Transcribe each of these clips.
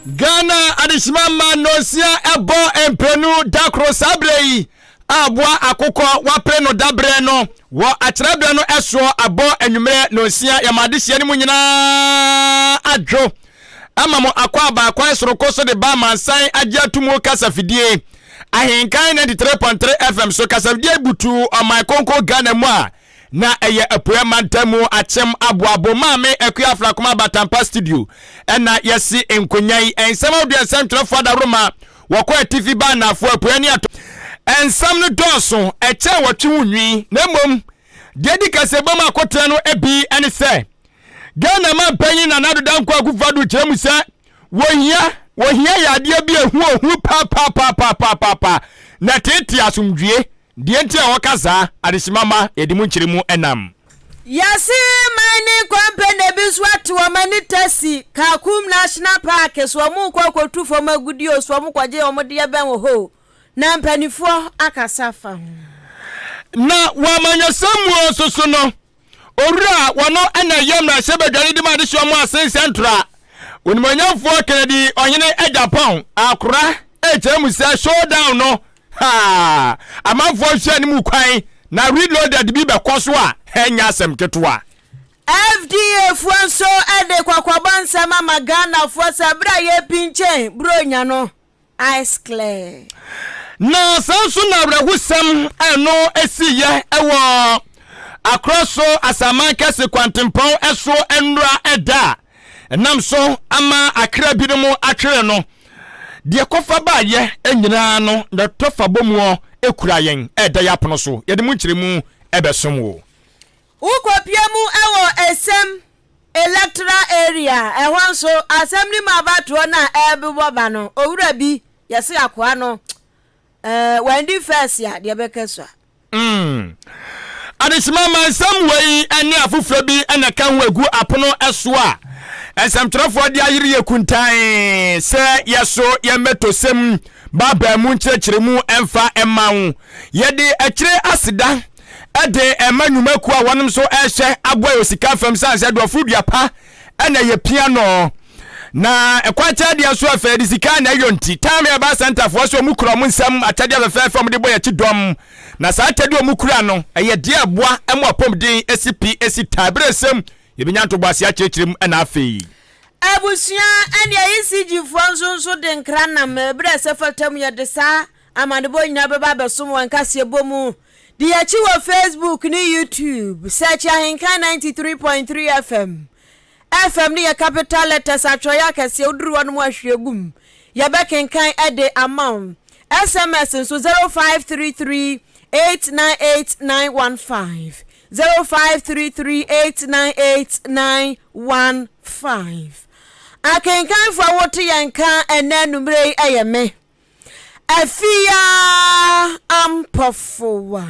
Ghana adehyema mma nnɔnsia ɛbɔ mprenu da koro saa berɛ yi a aboa akokɔ wapere no daberɛ no wɔ akyerɛberɛ no ɛsoɔ abɔ anwummerɛ nnɔnsia. Yɛma adehyeɛ no mu nyinaa adwo ama mo akɔ abaakwan soroko so de ba amansan agye ato mu kasafidie Ahenkan 93.3 FM so. Kasafidie butu ɔman konko Ghana mu a na ɛyɛ Apuɛ mantam mu Akyem Aboabo Maame Akua Afrakoma Batampa studio ɛna yɛsi nkonya yi. Nsɛm ahodoɔ, nsɛmtwerɛfoɔ adaworoma wɔkɔ atifi ba anafoɔ, apuɛ ne ato, nsɛm no dɔɔso ɛkyɛn wɔtwe ho nwi. Na mmom deɛ di kasɛbɔ mu akotena no bi ne sɛ Ghana mampanyin Nana Addo Dankwa Akufo-Addo kyerɛ mu sɛ wɔhia yɛ adeɛ bi ehu ohu paapaapaapaapaapa na tete asomdwie. Deɛ nti a wɔka saa, adehyema ma yɛde mu nkyerɛ mu ɛnam. Yɛse mining company bi nso ate wɔn ani tasi Kakum National Park so, wɔn kɔ akɔtu fam agudie o, so wɔn kɔgye wɔn deɛ bɛn wɔ hɔ o, na mpanimfoɔ akasa afa ho. Na wɔ amanyɔsɛm mu nso so no, owura a wɔno ɛna ɛyɛ mmarahyɛbadwani de ma adehyɛ mu Assin Central, onimonyamfoɔ Kennedy Ɔhene Agyapong akora ɛkyerɛ mu sɛ showdown no ha amanfoɔ nhwɛ anim kwan na reloaded bi bɛkɔ so a ɛnyɛ asɛm ketewa. FDA foɔ nso de kɔkɔbɔ nsɛm ama Ghanafoɔ sɛ berɛ a yɛpinkyɛn buronya no, ice clear. Na saa nso na awerɛhosɛm ɛno esiyɛ ɛwɔ Akorɔ so Asaman Kɛse kwantempɔn ɛso nnura ɛda a ɛnam so ama akra binom atwere no. Deɛ kɔfa baayɛ nyinaa no na tɔfa bɔ mu ekura yɛn ɛda yɛ apono so, yɛde mu nkyerɛmu ɛbɛsom wo. Wokɔpie mu ɛwɔ Esɛm electoral area, ɛhɔ nso asɛm no mu abatoɔ no a ɛrebobɔ ba no, owura bi yɛse akoa no wandi first a deɛ bɛka so a. Adehyema ma nsɛm wei ne afoforɔ bi na ɛka ho agu apono so a nsɛmtwerɛfoɔ de ayere yɛ kuntan sɛ yɛso yɛmmɛtɔsɛm baabaa mu nkyerɛkyerɛmu ɛmfa ɛma wo. Yɛde akyire aseda ɛde ɛma nnwumakuo a wɔnom nso ɛhyɛ aboa yɛ sika fam sane sɛ dɔfo dua pa ɛna yɛ pia no na ɛkwan kyɛ deɛ nso afɛ de sika na ɛyɔ. Nti time ɛba sɛntafoɔ so ɔmu kura ɔmo nsɛm akyɛdeɛ fɛfɛɛfɛ ɔmo de bɔ yɛkyi dɔm, na saa akyɛdeɛ ɔmo kura no ɛyɛ deɛ ɛboa ɛmo apɔmuden esi pi esi taa ebere nsɛm yɛbɛnya ntoboase akyerɛkyerɛ mu. Ɛna afei abusua ɛne ECG foɔ nso de nkra nam ɛberɛ a ɛsɛ fata mu. Yɛde saa amanebɔ nyinaa bɛba abɛsom wɔn kaseɛ bɔ mu. De yɛkyi wɔ Facebook ne YouTube, search Ahenkan 93.3 FM. FM no yɛ capital letters, atwerɛeɛ akɛseɛ. Woduru hɔ no mu ahwie gum, yɛbɛkenkan ɛde ama wo. SMS nso 0533 898915, 0533 898915. Akenkanfoɔ a wote yɛn ka ɛnɛ anummerɛ yi ɛyɛ me Afia Ampɔfowa,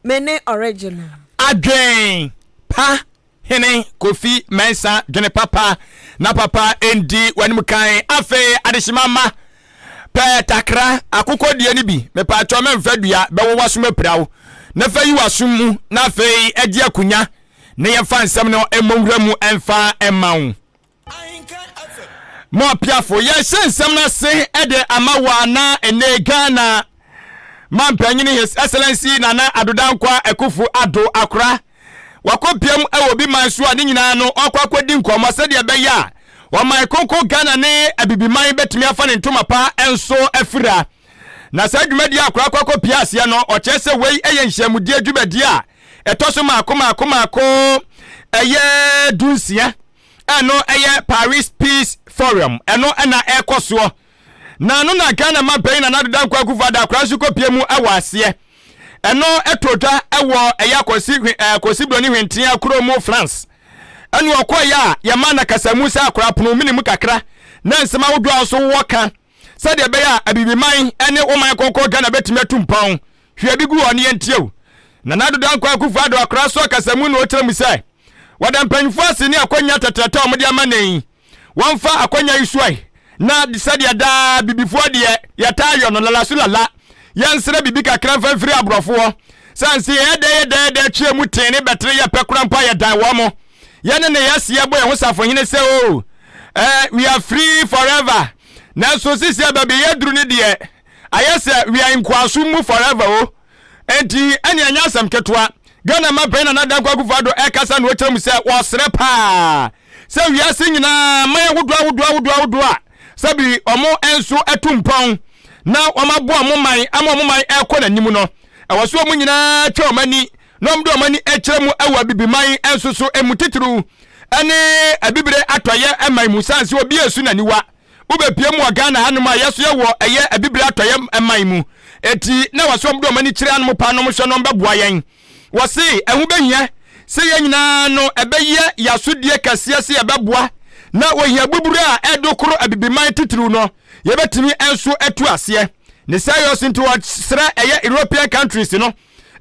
me ne original. Adwen Pa Hene Kofi Mɛnsa. Dwene papa na papa ndi w'anim kan. Afei adehyema ma pɛ takra akokɔdeɛ no bi, mepaakyɛw mɛmfa dua bɛwɔ w'asom apira wo, na fa yi w'asom mu na afei agye akonya na yɛmfa nsɛm no mmɔ nwura mu ɛmfa ɛma wo. Mo apiafo, yɛhyɛ nsɛm no ase de ama wo a na ɛnɛ Ghana mampanyini His Excellency Nana Addo Dankwa Akufo Addo akora wakɔ piam wɔ obi man so a ne nyinaa no ɔkɔ akɔdi nkɔmmɔ sɛdeɛ ɛbɛyɛ a ɔman konko Ghana ne abibiman bɛtumi afa ne ntoma pa nso afira. Na saa dwumadie akora akɔ akɔpia aseɛ no, ɔkyerɛ sɛ wei yɛ nhyiamudie dwumadie a ɛtɔ so maako maako maako ɛyɛ 16. Ɛno ɛyɛ Paris Peace Forum, ɛno ɛna ɛkɔ soɔ na no na Ghana ma bɛn Nana Addo Dankwa Akufo-Addo akora nso kɔpie mu ɛwɔ aseɛ. Ɛno ɛtɔ dwa ɛwɔ ɛyɛ akɔsi akɔsi broni hwentea kuro mu France. Ɛno ɔkɔɔyɛ a yɛma na kasamu sɛ akora pono mene mu kakra na nsɛm ahodoɔ a nso wɔ ka sɛdeɛ ɛbɛyɛ a abibiman ne ɔman kɔnkɔn Ghana bɛtumi atu mpɔn. Hwɛ bi gu hɔ ne yɛntie o. Nana Addo Dankwa Akufo-Addo akora so akasamu na ɔkyerɛ mu sɛ wɔda mpanyinfoɔ ase ne akɔnya tɛtrɛtɛ a wɔde ama ne yi. Wɔmfa akɔnya yi soɛ na sɛdeɛ daa bibifoɔ deɛ yɛtaa yɔ no lala so lala, yɛnsrɛ biribi kakra mfa mfiri aborɔfoɔ sɛ nse yɛyɛ dɛ yɛ dɛ yɛ dɛ twe mu tee ne bɛtere yɛ pɛ kora mpo a yɛdan wɔ mo. Yɛne ne yɛse yɛbɔ yɛn ho safohene sɛ o we are free forever. Nanso seesei a baabi a yɛaduru no deɛ, ayɛ sɛ we are in nkoasom mu forever o. Enti ɛne ɛnyɛ asɛm ketewa. Ghana Manpanin Nana Dankwa Akufo-Addo ɛrekasa na ɔkyerɛ mu sɛ wɔsrɛ paa sɛ wiase nyinaa man ahodoɔ ahodoɔ ahodoɔ ahodoɔ a sɛbi wɔn nso atu mpɔn na wɔn aboa wɔn man ama wɔn man ɛrekɔ n'anim no, ɛwɔ so wɔn nyinaa twa wɔn ani na wɔn de wɔn ani kyerɛ mu wɔ Abibiman nso so emu titiriw ne Abibire Atɔeɛ man mu sane sɛ obi esu n'aniwa. Wobɛpie mu wɔ Ghana hanom a yɛso yɛwɔ ɛyɛ Abibire Atɔeɛ man mu. Eti na wɔsɛ wɔn de wɔn ani kyerɛ hanom paa na wɔn hwɛ na wɔn bɛboa yɛn. Wɔse ɛho bɛhia sɛ yɛn nyinaa no ɛbɛyɛ yɛasodie kɛseɛ sɛ yɛbɛboa na ohia buburo a ɛdokoro Abibiman titiriw no yɛbɛtumi nso atu aseɛ. Ne saa yɔ so nti wɔsrɛ ɛyɛ European countries no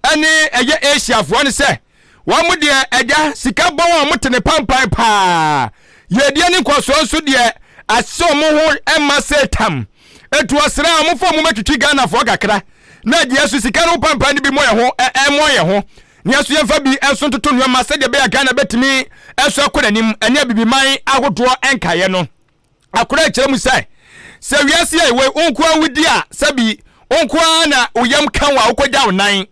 ɛne ɛyɛ Asiafoɔ no sɛ wɔn deɛ agya sika bɔn a wɔte ne pampan paa yɛdeɛ ne nkɔsoɔ nso deɛ asɛ wɔn ho ɛma sɛ tam etu ɔsrɛ a wɔn fɔ wɔn bɛtwitwi Ghanafoɔ kakra na agyeɛ so sika no pampan no bi mmɔ yɛn ho ɛmmɔ yɛn ho ne ɛso yɛmfa bi nso ntoto nneɛma sɛdeɛ ɛbɛyɛ Ghana bɛtumi nso akɔ n'anim ɛne abibiman ahodoɔ nkaeɛ no. Akora kyerɛ mu sɛ, sɛ wiase a ɛwɔ wo nko ara wodi a, sɛbi wo nko ara na wo yam ka wo a wokɔgya wo nan.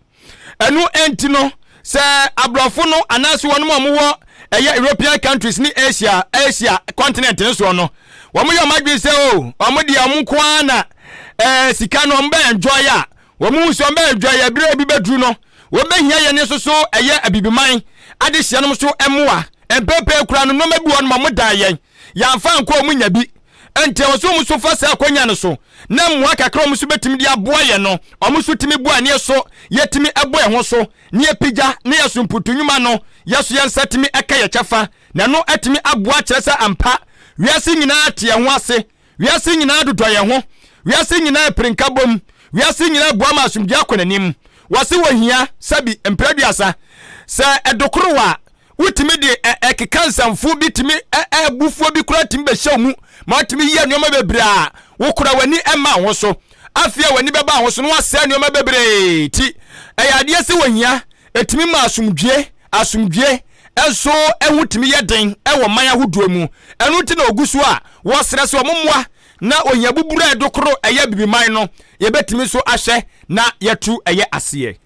Ɛno nti no, sɛ aborɔfo no anaasɛ wɔn a wɔwɔ ɛyɛ European countries ne Asia, Asia continent no soɔ no, wɔn yɛ wɔn adwene sɛ o, oh, wɔn deɛ wɔn nko ara na ɛɛ sika no wɔn bɛ enjoy a, wɔn hu sɛ wɔn bɛ enjoy a ebire bi bɛduru no, wɔn bɛhia yɛn nso so ɛyɛ abibiman adehyeɛ nom so mmoa. Mpɛmpɛn kura no nneɛma bi wɔ nom a wɔn dan yɛn. Yɛamfa ankɔ a wɔnnya bi. Enti ɛwɔ sɛ wɔn nso fa saa akwannya no so, na mmoa kakra a wɔn nso bɛtumi de aboa yɛn no, wɔn nso tumi boa ne so, yɛtumi bɔ yɛn ho so, na yɛpagya, na yɛso mputu nnwuma no, yɛso yɛn nsa tumi ka yɛn kyɛfa, na ɛno atumi aboa akyerɛ sɛ ampa wiase nyinaa te yɛn ho ase, wiase nyinaa dodɔ yɛn ho, wiase nyinaa pere nkabom, wiase nyinaa boa ma asomdwoe akɔ n'anim. Wɔse wɔhia, sɛbi, mprɛ aduasa, sɛ ɛdokoro a, Wotumi de ɛkeka nsɛmfo bi tumi abufuo bi koraa tumi bɛhyɛ wo mu ma wotumi yɛ nneɛma bebree a wokora w'ani mma ho so. Afei a w'ani bɛba ho so no wasɛe nneɛma bebree ti. Ɛyɛ adeɛ sɛ wɔhia ɛtumi ma asomdwie asomdwie nso ɛho tumi yɛ den ɛwɔ man ahodoɔ mu. Ɛno nti na ɔgu so a wɔsrɛ sɛ wɔn mmoa na ohia buburu a ɛdokoro ɛyɛ bibiman no yɛbɛtumi nso ahwɛ na yɛtu ɛyɛ aseɛ.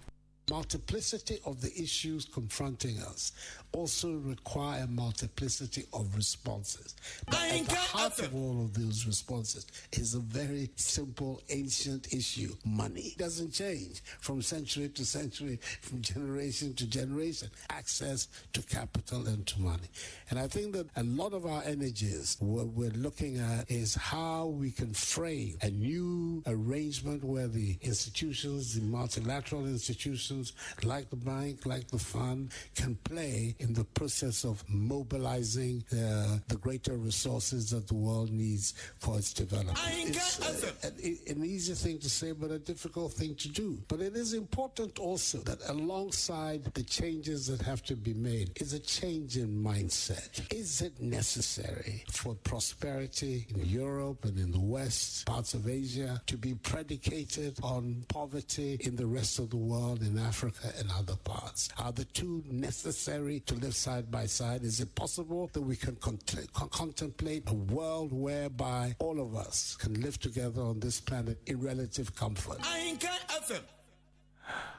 Multiplicity of the issues confronting us also require a multiplicity of responses. But at the heart of all of those responses is a very simple, ancient issue money. It doesn't change from century to century, from generation to generation. Access to capital and to money. And I think that a lot of our energies, what we're looking at is how we can frame a new arrangement where the institutions, the multilateral institutions like the bank, like the fund, can play in the process of mobilizing the, the greater resources that the world needs for its development. It's uh, an, an easy thing to say, but a difficult thing to do. But it is important also that alongside the changes that have to be made is a change in mindset. Is it necessary for prosperity in Europe and in the West, parts of Asia, to be predicated on poverty in the rest of the world, in Africa and other parts? Are the two necessary to live side by side? Is it possible that we can con- contemplate a world whereby all of us can live together on this planet in relative comfort?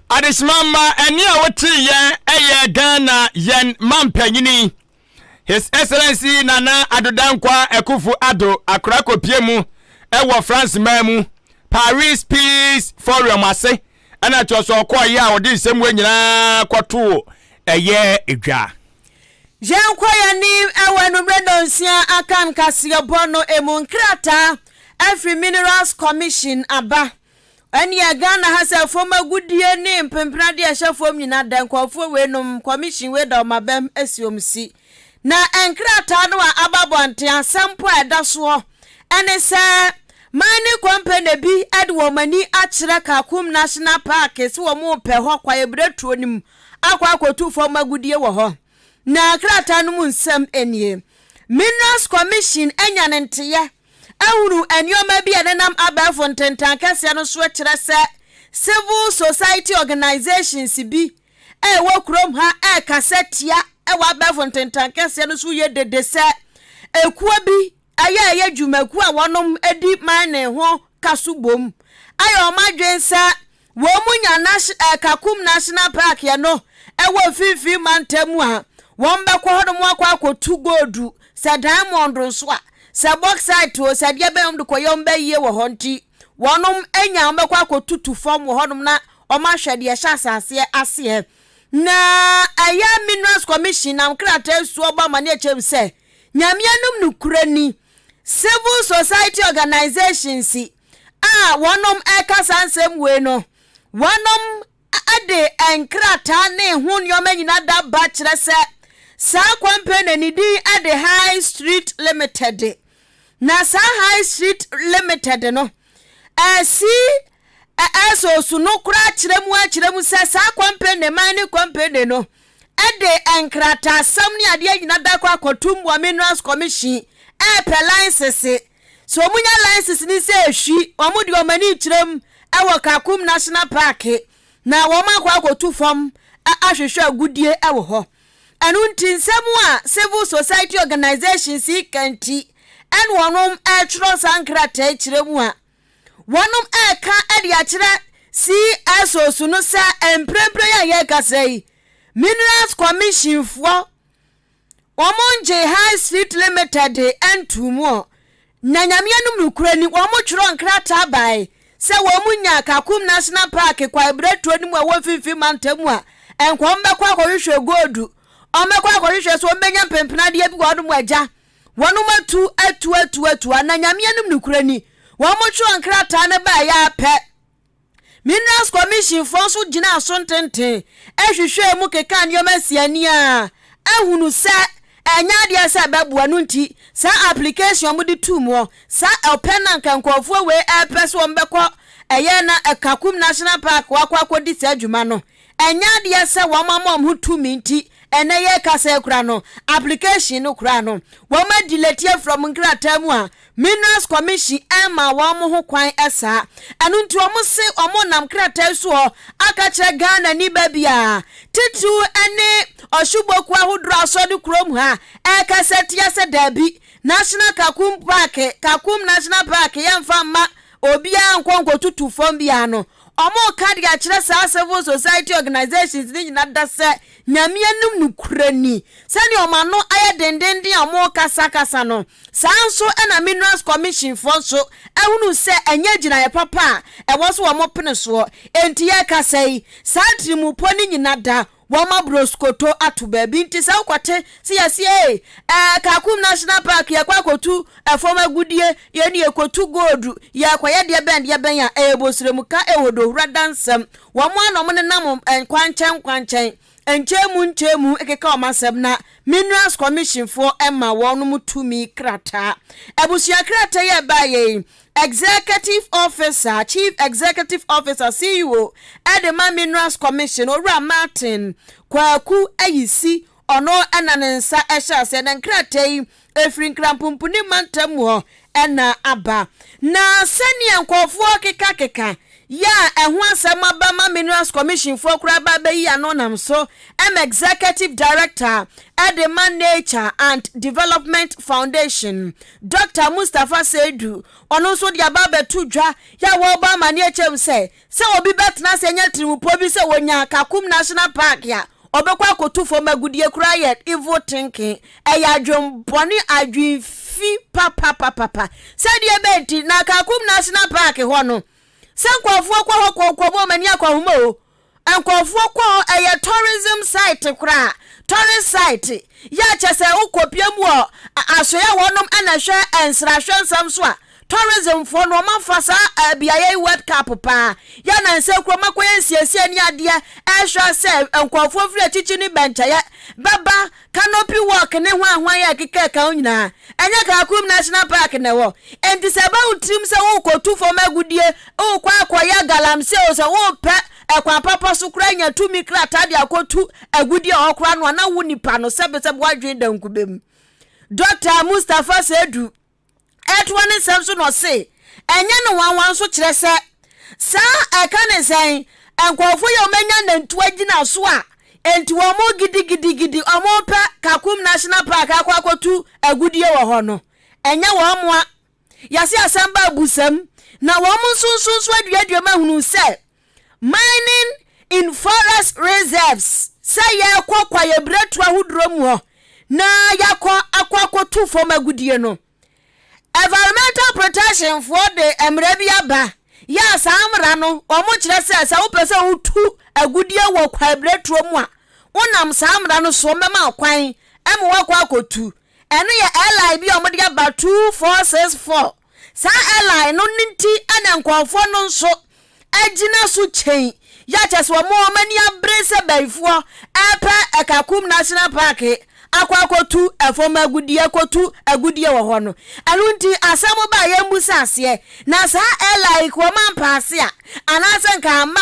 Adesima mma ɛne a wotee yɛn ɛyɛ Ghana yɛn mampanyini His Excellency Nana Addo Dankwa Akuffo Addo akora kɔpie mu ɛwɔ France man mu Paris Peace Forum ase ɛna kyerɛ sɛ ɔkɔɔyɛ a ɔde nsɛm wɔ nyinaa kɔtoo ɛyɛ edwa. Yɛnkɔ yɛn anim wɔ anwummerɛ nnɔnsia aka nkaseɛbɔ no mu. Nkrataa afiri Minerals Commission aba. Ɛneɛ Ghana ha sɛ fam agudie ne mpempenadeɛ a ɛhyɛ fam nyina da nkurɔfoɔ wei nom commission wei da wɔn abam asi wɔn si. Na nkrataa no a aba abɔnten asɛm po a ɛda soɔ ɛne sɛ mining company bi de wɔn ani akyerɛ Kakum National Park sɛ wɔn repɛ hɔ kwaeɛbirentuo no mu akɔ akɔtu fam agudie wɔ hɔ. Na krataa no mu nsɛm nie. Minerals Commission anya ne nteyɛ ahunu nneɛma bi a ɛnenam abɛɛfo ntentan kɛseɛ no so kyerɛ sɛ civil society organisations bi a ɛwɔ kurom ha ɛrekasa tia wɔ abɛɛfo ntentan kɛseɛ no so yɛ dede sɛ ekuo bi. Ɛyɛ a ɛyɛ dwumakuo a wɔnom di mining ho ka so bom ayɛ wɔn adwene sɛ wɔn mu nya Nash eh, Kakum National Park ɛno ɛwɔ mfimfini mantam mu a wɔn bɛkɔ hɔnom akɔ akɔtu goldu, sɛ diamond nso a, sɛ bauxite o, sɛ deɛ bɛn wɔn de kɔyɛ wɔn bɛyie wɔ hɔ nti wɔnom anya wɔn bɛkɔ akɔtutu fam wɔ hɔnom na wɔn ahwɛ deɛ ɛhyɛ asaseɛ aseɛ. Na ɛyɛ Minerals Commission nam krataa suo bɔ amaneɛ kyerɛ mu sɛ Nyame anom nokorɛ ni, civil society organisations a wɔnom ɛka saa nsɛm wei no, wɔnom de nkrataa ne ho nneɛma nyina da ba kyerɛ sɛ saa company ne din de High Street Limited. Na saa High Street Limited no, ɛsi ɛsoosu no koraa kyerɛ mu akyerɛ mu sɛ saa company mining company no de nkrataasɛm ne adeɛ nyina da kɔ akɔtum wɔ Minerals Commission ɛrepɛ laensese. Sɛ wɔn nya laensese no sɛ ehwi, wɔn de wɔn ani kyerɛ mu wɔ Kakum National Park na wɔn akɔ akɔtu fam ahwehwɛ agudie wɔ hɔ. Ɛno nti nsɛm a civil society organisations yi ka nti ɛna wɔn ɛretwerɛ saa nkrataa yi kyerɛ mu a wɔnom reka de akyerɛ CSOs no sɛ mprempren a yɛrekasa yi, Minerals Commission foɔ wɔn ngye High Street Limited ntoo mu ɔ, na Nyame anom nokorɛ ni, wɔn twerɛ nkrataa bae sɛ wɔn nya Kakum National Park kwaebiretuo no mu a ɛwɔ mfimfini mantam mu a, nka wɔn bɛkɔ akɔhwehwɛ goldu, wɔn bɛkɔ akɔhwehwɛ sɛ wɔn bɛnya mpempenadeɛ bi wɔ hɔnom agya. Wɔnom atu, atu, atu, atu, a na Nyame anom nokorɛ ni, wɔn twerɛ nkrataa no baeɛ ara pɛ, Minerals Commission foɔ nso gyinaa so ntenten hwehwɛɛ mu kekaa nneɛma sii ani a ahunu sɛ ɛnyɛ adeɛ sɛ ɛbɛboa, ɛno nti saa application a wɔde too muɔ, saa ɔpɛ no a nka nkurɔfoɔ wei ɛrepɛ sɛ wɔbɛkɔ ɛyɛ na Kakum National Park hɔ akɔ akɔdi saa dwuma no, Ɛnyɛ adeɛ sɛ wɔn ama wɔn ho tumi nti ɛnɛ yɛrekasa yi koraa no application no koraa no wɔn adelete afiri wɔn nkrataa mu a Minerals Commission ɛmma wɔn ho kwan saa. Ɛno nti wɔn se wɔn nam krataa yi soɔ aka kyerɛ Ghana ni ba biara titiriw ɛne ɔhyebokuo ahodoɔ a asɔre kurom ha ɛrekasa tia sɛ daabi National Kakum Park Kakum National Park yɛmfa mma obiara nkɔ nkɔtutu fam biara no Wɔreka de akyerɛ saa civil society organisations no nyina da sɛ Nyame anim nokorɛ ni. Sɛdeɛ wɔn ano ayɛ dendenden a wɔrekasakasa no, saa nso na Minerals Commission foɔ nso ahunu sɛ ɛnyɛ gyinaeɛ papa a ɛwɔ sɛ wɔpene soɔ. Enti yɛrekasa yi, saa tirimupɔ no nyina da Wɔma broskoto ato baabi nti sɛ wokɔte sɛ yɛse ee ɛɛ Kakum National Park yɛkɔ akɔtu ɛfam agudie, yɛne yɛkɔtu gold, yɛkɔyɛ deɛ bɛn deɛ bɛn a, ɛyɛ bosrɛmuka, ɛwɔ dohura dansɛm. Wɔn ara na wɔnenam nkwankyɛn nkwankyɛn, nkyɛnmu nkyɛnmu keka wɔn asɛm na Minerals Commission foɔ ma wɔnom tumi krataa. Abusua krataa yi a ɛbaeɛ yi, Executive Officer, Chief Executive Officer, CEO, de ma Minerals Commission, Owura Martin Kwaku Ayisi, ɔno na ne nsa hyɛ aseɛ, na nkrataa yi ɛfiri Nkranpumpuni mantam mu hɔ na aba. Na sɛdeɛ nkurɔfoɔ kekakeka yɛ a ɛho asɛm aba ma Minerals Commission foɔ koraa ba abɛyi ano nam so ma Executive Director de ma Nature and Development Foundation, Dɔkta Mustapha Seidu, ɔno nso de aba abɛto dwa yɛ a wɔrebɔ amanneɛ kyerɛ mu sɛ, sɛ obi bɛtena ase anya tirimupɔ bi sɛ wɔnya Kakum National Park a, ɔbɛkɔ akɔtu fam agudeɛ koraa yɛ evil thinking, ɛyɛ adwenbɔne, adwenfi papapapapa. Sɛdeɛ ɛbɛyɛ nti, na Kakum National Park hɔ no, sɛ nkurɔfoɔ kɔ hɔ kɔkɔbɔ wɔn ani akɔhoma o, Nkurɔfoɔ kɔ hɔ, ɛyɛ tourism site koraa, tourist site, yɛ a kyerɛ sɛ wokɔpie mu wɔ asoeɛ a wɔnom na ɛhwɛ nsrahwɛ nsɛm so a, tourism foɔ no wɔn afa saa beaeɛ yi World Cup paa, yɛ a nansa yi koraa wɔn akɔyɛ nsiesie ne adeɛ ɛrehwɛ sɛ nkurɔfoɔ firi akyikyi ne bɛnkyɛeɛ bɛba Canopy walk ne hwan hwan a ɛkeka ɛka ho nyinaa, ɛnyɛ Kakum National Park na ɛwɔ. Enti sɛ ɛba wo tirim sɛ worekɔtu fam agudie, worekɔ akɔyɛ galamsey o, sɛ worepɛ ɛkwan papa so koraa anya tumi krataa de akɔtu agudie wɔ hɔ koraa no a, na wo nipa no sɛbesɛbe w'adwene da nkube mu. Dɔkta Mustapha Seidu. Ɛtoa ne nsɛm so na ɔse, ɛnyɛ no nwanwa nso kyerɛ sɛ saa ɛka ne sɛn, nkurɔfoɔ yi a wɔanya nantu agyina so a enti wɔn gidigidigidi wɔn pɛ Kakum National Park akɔ akɔtu agudie wɔ hɔ no, ɛnyɛ wɔn mmoa. Yɛase asɛm ba abusam, na wɔn nso nso nso aduadua mu ahunu sɛ mining in forest reserves sɛ yɛrekɔ kwaeɛbiretuo ahodoɔ mu hɔ na yɛakɔ akɔ akɔtu fam agudie no. Environmental protection foɔ de mmara bi aba yɛ a saa mmara no wɔn kyerɛ sɛ sɛ wopɛ sɛ wotu agudie wɔ kwaebiretuo mu a wonam saa mmara no so wɔn bɛma wo kwan ma woakɔ akɔtu. Ɛno yɛ airline bi a wɔde aba 2464. Saa airline no ne nti na nkurɔfoɔ no nso agyina so kyɛn yɛ kyɛ sɛ wɔn wɔn ani abere sɛ bayifoɔ ɛrepɛ Ɛkakum National Park akɔ akɔtu ɛfam agudeɛ akɔtu agudeɛ wɔ hɔ no. Ɛno nti asɛm ba a yɛmmusa aseɛ na saa airline yi wɔn ampaase a anaasɛ nka amma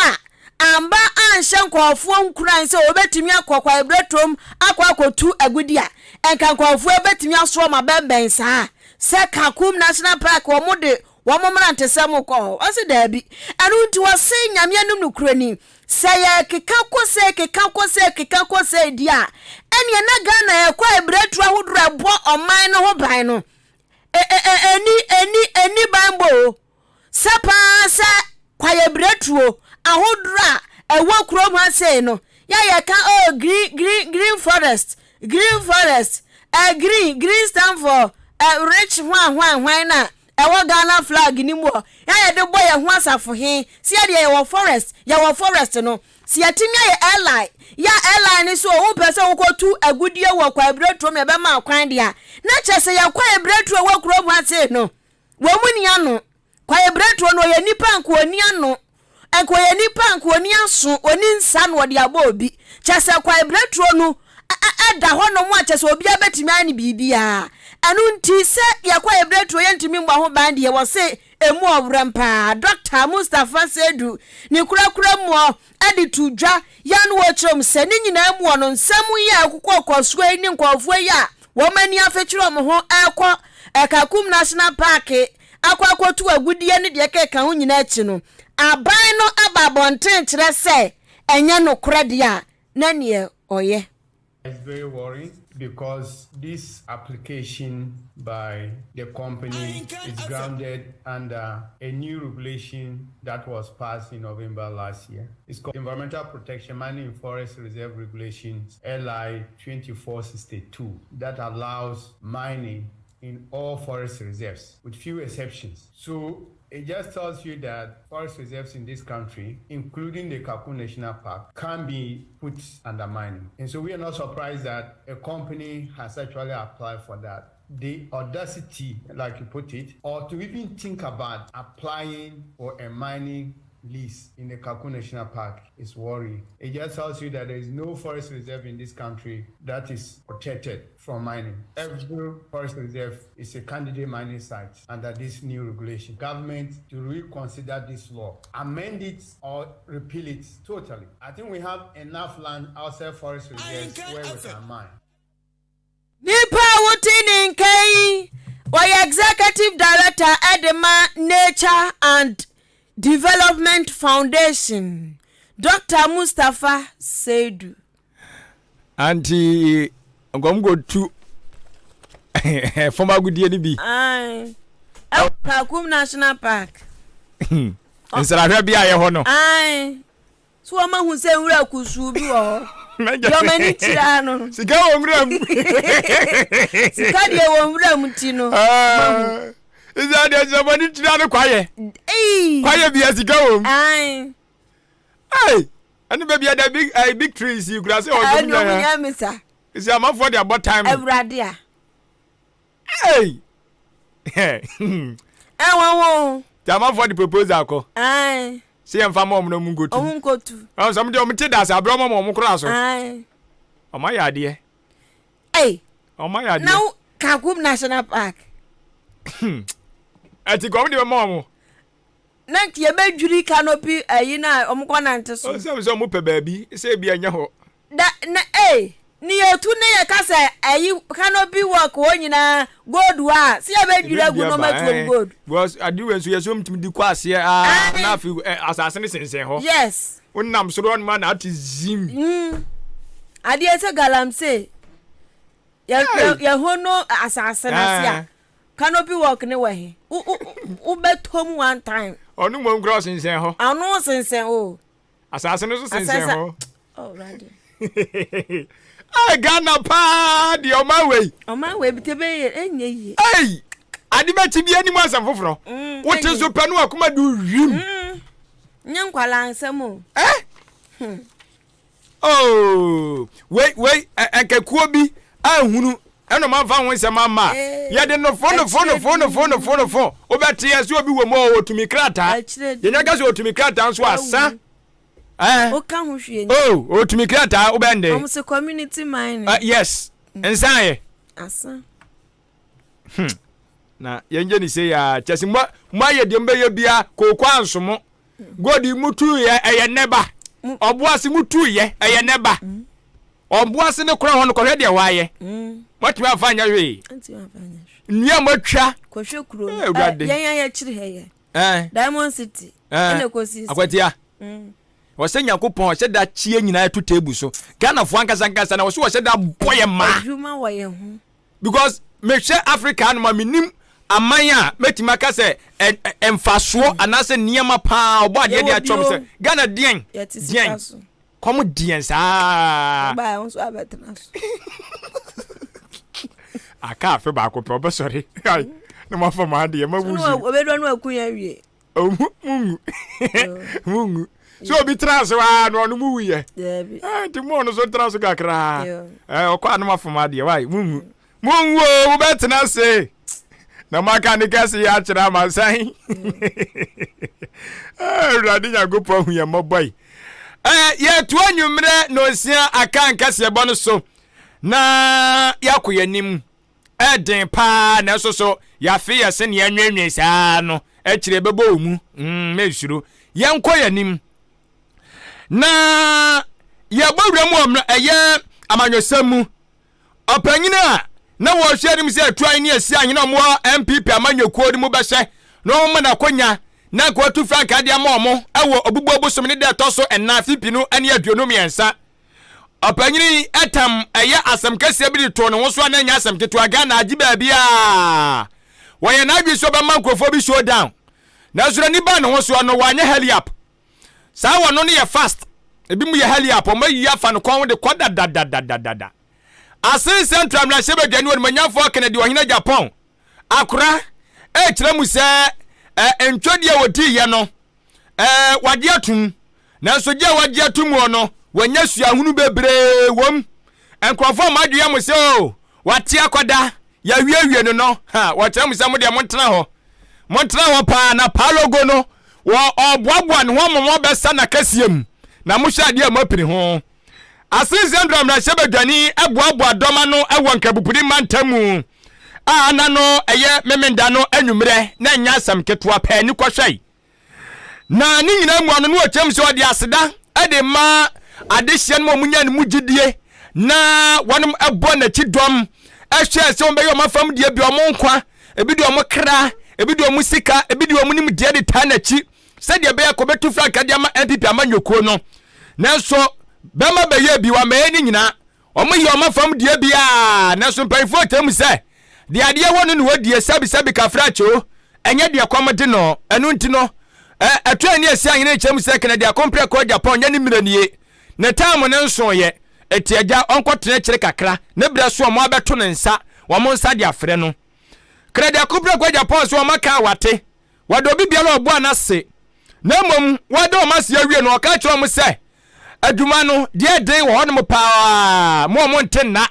a amba anhyɛ nkorɔfoɔ nkuran sɛ wɔbɛtumi akɔ kwaebireturom akɔ akɔtu agudi a, nka nkorɔfoɔ bɛtumi asoɔ wɔn abɛnbɛn saa sɛ Kakum National Park wɔn de wɔn mmerantesɛm rekɔ hɔ. Wɔse daabi. Ɛno nti wɔse Nyame anim nokorɛ ni, sɛ yɛkeka kɔ sei keka kɔ sei keka kɔ sei deɛ a, ɛneɛ na Ghana yɛ kwaebiretuo ahodoɔ a ɛbɔ ɔman no ho ban no, ɛni, ɛni, ɛni banbɔ o. Sɛ paa sɛ kwaeɛbiretuo ahodoɔ a ɛwɔ kurom ha sei no, yɛ a yɛka oh green green green forest green forest eh, green green stand for eh, rich hwan hwan hwan na ɛwɔ Ghana flag no mu hɔ, yɛ a yɛde bɔ yɛn ho asafohe sɛ yɛdeɛ yɛwɔ forest yɛwɔ forest no, sɛ yɛtumi ayɛ airline yɛ a airline no so wopɛ sɛ wokɔtu agudeɛ wɔ kwaebiretuo mu yɛbɛma kwan deɛ a, na kyerɛ sɛ yɛ kwaebiretuo wɔ kurom ha sei no Wɔn mu nni ano. Kwaebirentuo no, ɔyɛ nipa a nka ɔnni ano, nka ɔyɛ nipa a nka ɔnni aso, ɔnni nsa na ɔde abɔ obi. Kyerɛ sɛ kwaebirentuo no da hɔnom a kyerɛ sɛ obiara bɛtumi ayɛ no biribiara. Ɛno nti sɛ yɛ kwaebirentuo yɛntumi mmɔ ho ban deɛ wɔse ɛmu ɔwerɛm paa. Dɔkta Mustapha Seidu ne korakora muɔ de to dwa yɛ no wɔ kyerɛ mu sɛ ne nyinaa mu wɔ no nsɛm yi a ɛkokɔ soɔ yi ne nkurɔfoɔ yi a wɔn ani afekyere wɔn ho rekɔ Kakum National Park akɔ akɔtu agudeɛ ne deɛ ɛkeka ho nyinaa akyi no, aban no aba abɔnten kyerɛ sɛ ɛnyɛ nokorɛ deɛ a na neɛ ɔyɛ. It's very worrying because this application by the company is grounded under a new regulation that was passed in November last year. It's called Environmental Protection Mining Forest Reserve Regulations LI 2462 that allows mining in all forest reserves with few exceptions. So it just tells you that forest reserves in this country, including the Kakum National Park, can be put under mining. And so we are not surprised that a company has actually applied for that. The audacity, like you put it, or to even think about applying for a mining lease in the Kakum National Park is worrying. It just tells you that there is no forest reserve in this country that is protected from mining. Every forest reserve is a candidate mining site under this new regulation. Government to reconsider this law, amend it or repeal it totally. I think we have enough land outside forest reserves where we can mine. Nipa a wote ne nka yi, ɔyɛ Executive Director de ma Nature and Development Foundation, Dr. Mustapha Seidu. Anti nkɔm kɔtu fam agodie no bi. Ɛwɔ Kakum National Park. Nsrahwɛ bi a yɛ hɔ no. So wɔn ahu sɛ nwura kusuu bi wɔ hɔ? Deɛ wɔn ani kyerɛ ano no. Sika wɔ nwura mu. Sika deɛ wɔ nwura mu ti no. Ah. Sika deɛ sɛ wɔn ani kyerɛ ano kwayɛ. Kwayɛ bi a sika wɔ mu. Ɛy ɛne baabi a da big ɛy eh, big trees yi kura sɛ ɔdɔm nyɛ. Ɛna ɔmo nyɛ mi sa. Sisi amanfoɔ de abɔ time. Awurade a. Hey! Ɛwɔ ho. Ti amanfoɔ de proposal kɔ. Ayi. Sɛ yɛn fa ma ɔmo na ɔmo nkotu. Ɔmo nkotu. Ɔmo sɛ ɔmo de ɔmo te da ase abirɛ ɔmo ma ɔmo kora so. Ayi. Ɔmo ayɛ adeɛ. Ɛy. Ɔmo ayɛ adeɛ. Na Kakum National Park. Ɛti kɔ ɔmo de bɛ ma ɔmo. Na nka yɛbɛdwiri canopy ayi no a wɔkɔ nante so. Ɔsɛ sɛ wɔn pɛ baabi sɛ ebi ɛnyɛ hɔ. Da na ee ne yɛtu ne yɛka sɛ ayi canopy walk hɔ nyinaa gold hɔ a sɛ yɛbɛdwiri agu na wɔatu wɔn gold. Because ade wei nso yɛsɛ wɔn tumi di kɔ aseɛ aa na afei asase no sensɛn hɔ. Yes. Wonam soro hɔ nom a na ate zim. Mm. Adeɛ sɛ galamsey yɛ yɛ yɛho no asase no ase a. Canopy walk ne wɔ he? Wo wo wobɛtɔ mu one time. Ɔno mmom koraa ɔsensɛn hɔ. Ɔno sensɛn o. Asase no so sensɛn hɔ. Oh, Awurade. Hey, Ghana paa deɛ ɔman wei. Ɔman wei bi te bɛyɛ ɛnyɛ yie. Hey, ade bɛkyi bi anim asɛm foforɔ. Mm, Wote so pɛ no akoma de wim. Mm, nyɛ nkwalaa nsɛm o. Eh? Hmm. Oh, wei wei nkakuo bi ahunu ɛna ɔma nfa ho nsɛm ama a eh, yɛde nofo nofo nofo nofo nofo nofo wobɛte yɛ sɛ obi wɔ mu a ɔtumi krataa yɛnya ka sɛ ɔtumi krataa nso asa eh. woka ho hwee oh ɔtumi krataa wobɛnde ɔmo sɛ community mining uh, yes mm. nsan yɛ asa hmm. na yɛnyɛ ne sei a kyɛ sɛ moayɛ deɛ mobɛyɛ bia kooko ansomo God mutuiɛ ɛyɛ nɛba ɔboase mutuiɛ ɛyɛ nɛba ɔboase ne korɔ hɔ no kɔhwɛ deɛ wɔayɛ moatumi amfa nyɛ hwee nnua moatwa kɔhwɛ kuro no yɛn yɛn akyiri ha yɛ Diamond City ɛna kɔsi akwatia wɔsɛ nyankopɔn ɔhyɛ da kyie nyinaa to table so Ghanafoɔ ankasa ankasa na wɔsɛ wɔhyɛ da bɔ yɛ maa adwuma wɔ yɛn ho Because mehwɛ Africa hanom a mennim aman a mɛtumi aka sɛ mfasoɔ mm. anaasɛ nneɛma paa ɔbɔ adeɛ de akyɛm sɛ Ghana deɛn deɛn kɔm deɛn saa aka afe baako pɛ ɔbɛsɔre na moafa mo adeɛ mawu so Oh, mungu mungu sɛ obi tra ase waa na ɔno mu wuyɛ eh, nti mo ɔno so ntra so kakraa eh, ɔkɔ anom afom adeɛ wae mungu mungu o wobɛtena ase na moaka ne kɛse yɛ akyerɛ amansan eh, awurade nyankopɔn hu yɛ mmɔbɔ yi yɛtoa anwummerɛ na ɔnsia aka nkɛseɛbɔ no so na yɛakɔ yɛn anim den paa nanso so yɛafe yɛ se nea nwenwen saa no akyire ɛbɛbɔ wo mu mm, mensuro yɛnkɔ yɛn anim na yɛbɔ wura mu wɔ ɛyɛ amanyɔsɛm mu ɔpanyin a na wɔhwɛ anim sɛ atu ahene asi ahene a wɔwɔ npp amanyɔkuo no mu bɛhyɛ na wɔma no akonya na nka watu frankaa de ama wɔn wɔ obubuo bosom ne da ɛtɔ so ɛnan afe 2023. Ɔpanyin yi tam ɛyɛ asɛm kɛseɛ bi de too ne ho so a na ɛnyɛ asɛm ketewa. Ghana agye baabiara. Wɔyɛ n'adwene sɛ ɔbɛma nkurɔfoɔ bi show down. Nanso n'ani baa ne ho soɔ no, wanyɛ hurry up. Saa wɔno no yɛ fast. Ebi mu yɛ hurry up. Wɔn ayi afa no kɔn ho de kɔ dadadadadada. Asen Central mmarahyɛbadwani onimonyamfoɔ Kennedy Ɔhene Agyapong akora ɛrekyerɛ mu sɛ ntwɛdeɛ a wɔdiiɛ no Ɛɛ, wagye atom. Nanso gye a wagye atom wɔ no, wanya suahunu bebree wom. Nkurɔfoɔ a mo adwene yɛ mo sɛ o, oh, wate akɔda, yɛawiewie no no, ha, wɔkyerɛ mo sɛ mo deɛ montena hɔ. Montena hɔ paa na paalogo no, wɔ ɔboaboa ne ho ama mo abɛsa n'akɛseɛ mu, na mohwɛ adeɛ a moapini ho. Asen Central mmarahyɛbadwani boaboa dɔm ano wɔ Nkrabupuri mantam mu a na no ɛyɛ Memenda no anwummerɛ na ɛnyɛ asɛm ketewa pɛɛ ni kɔhwɛe. Na ne nyinaa mu ano no ɔkyerɛ mu sɛ ɔde aseda de ma adehyeɛ no ma wɔn nya ne mu gyidie na wɔn bɔ n'akyi dɔm ɛhwɛ sɛ wɔn bɛyɛ wɔn afam deɛ bi wɔn nkwa ebi de wɔn kra ebi de wɔn sika ebi de wɔn nimdeɛ de taa n'akyi sɛdeɛ ɛbɛyɛ kɔ bɛtu frankaa de ama npp amanyɔkuo no nanso bɛma bɛyɛ bi wɔamɛyɛ ne nyinaa Wɔn yɛ wɔn afam deɛ biara, nanso mpanyinfoɔ kyerɛ mu sɛ, deɛ adeɛ wɔ no na wɔdie, sɛbi sɛbi kafra kyoo, ɛnyɛ deɛ kɔm de no. Ɛno nti no, ɛ, ɛto ani asi ahene kyerɛ mu sɛ Kennedy Akomprɛ kɔɔ Japan nyɛ ne mmerɛ nie. Ne time no nsoeɛ, enti agya ɔnkɔtena akyire kakra, ne berɛ so a wɔabɛto ne nsa, wɔn nsa de afrɛ no. Kennedy Akomprɛ kɔɔ Japan so wɔaka a wate, Wɔde obi biara a ɔboa no ase, na mmom wɔada wɔn ase awie no, ɔka kyerɛ wɔn sɛ, Adwuma no, deɛ ɛden wɔ hɔnom paa, mo a monte nna.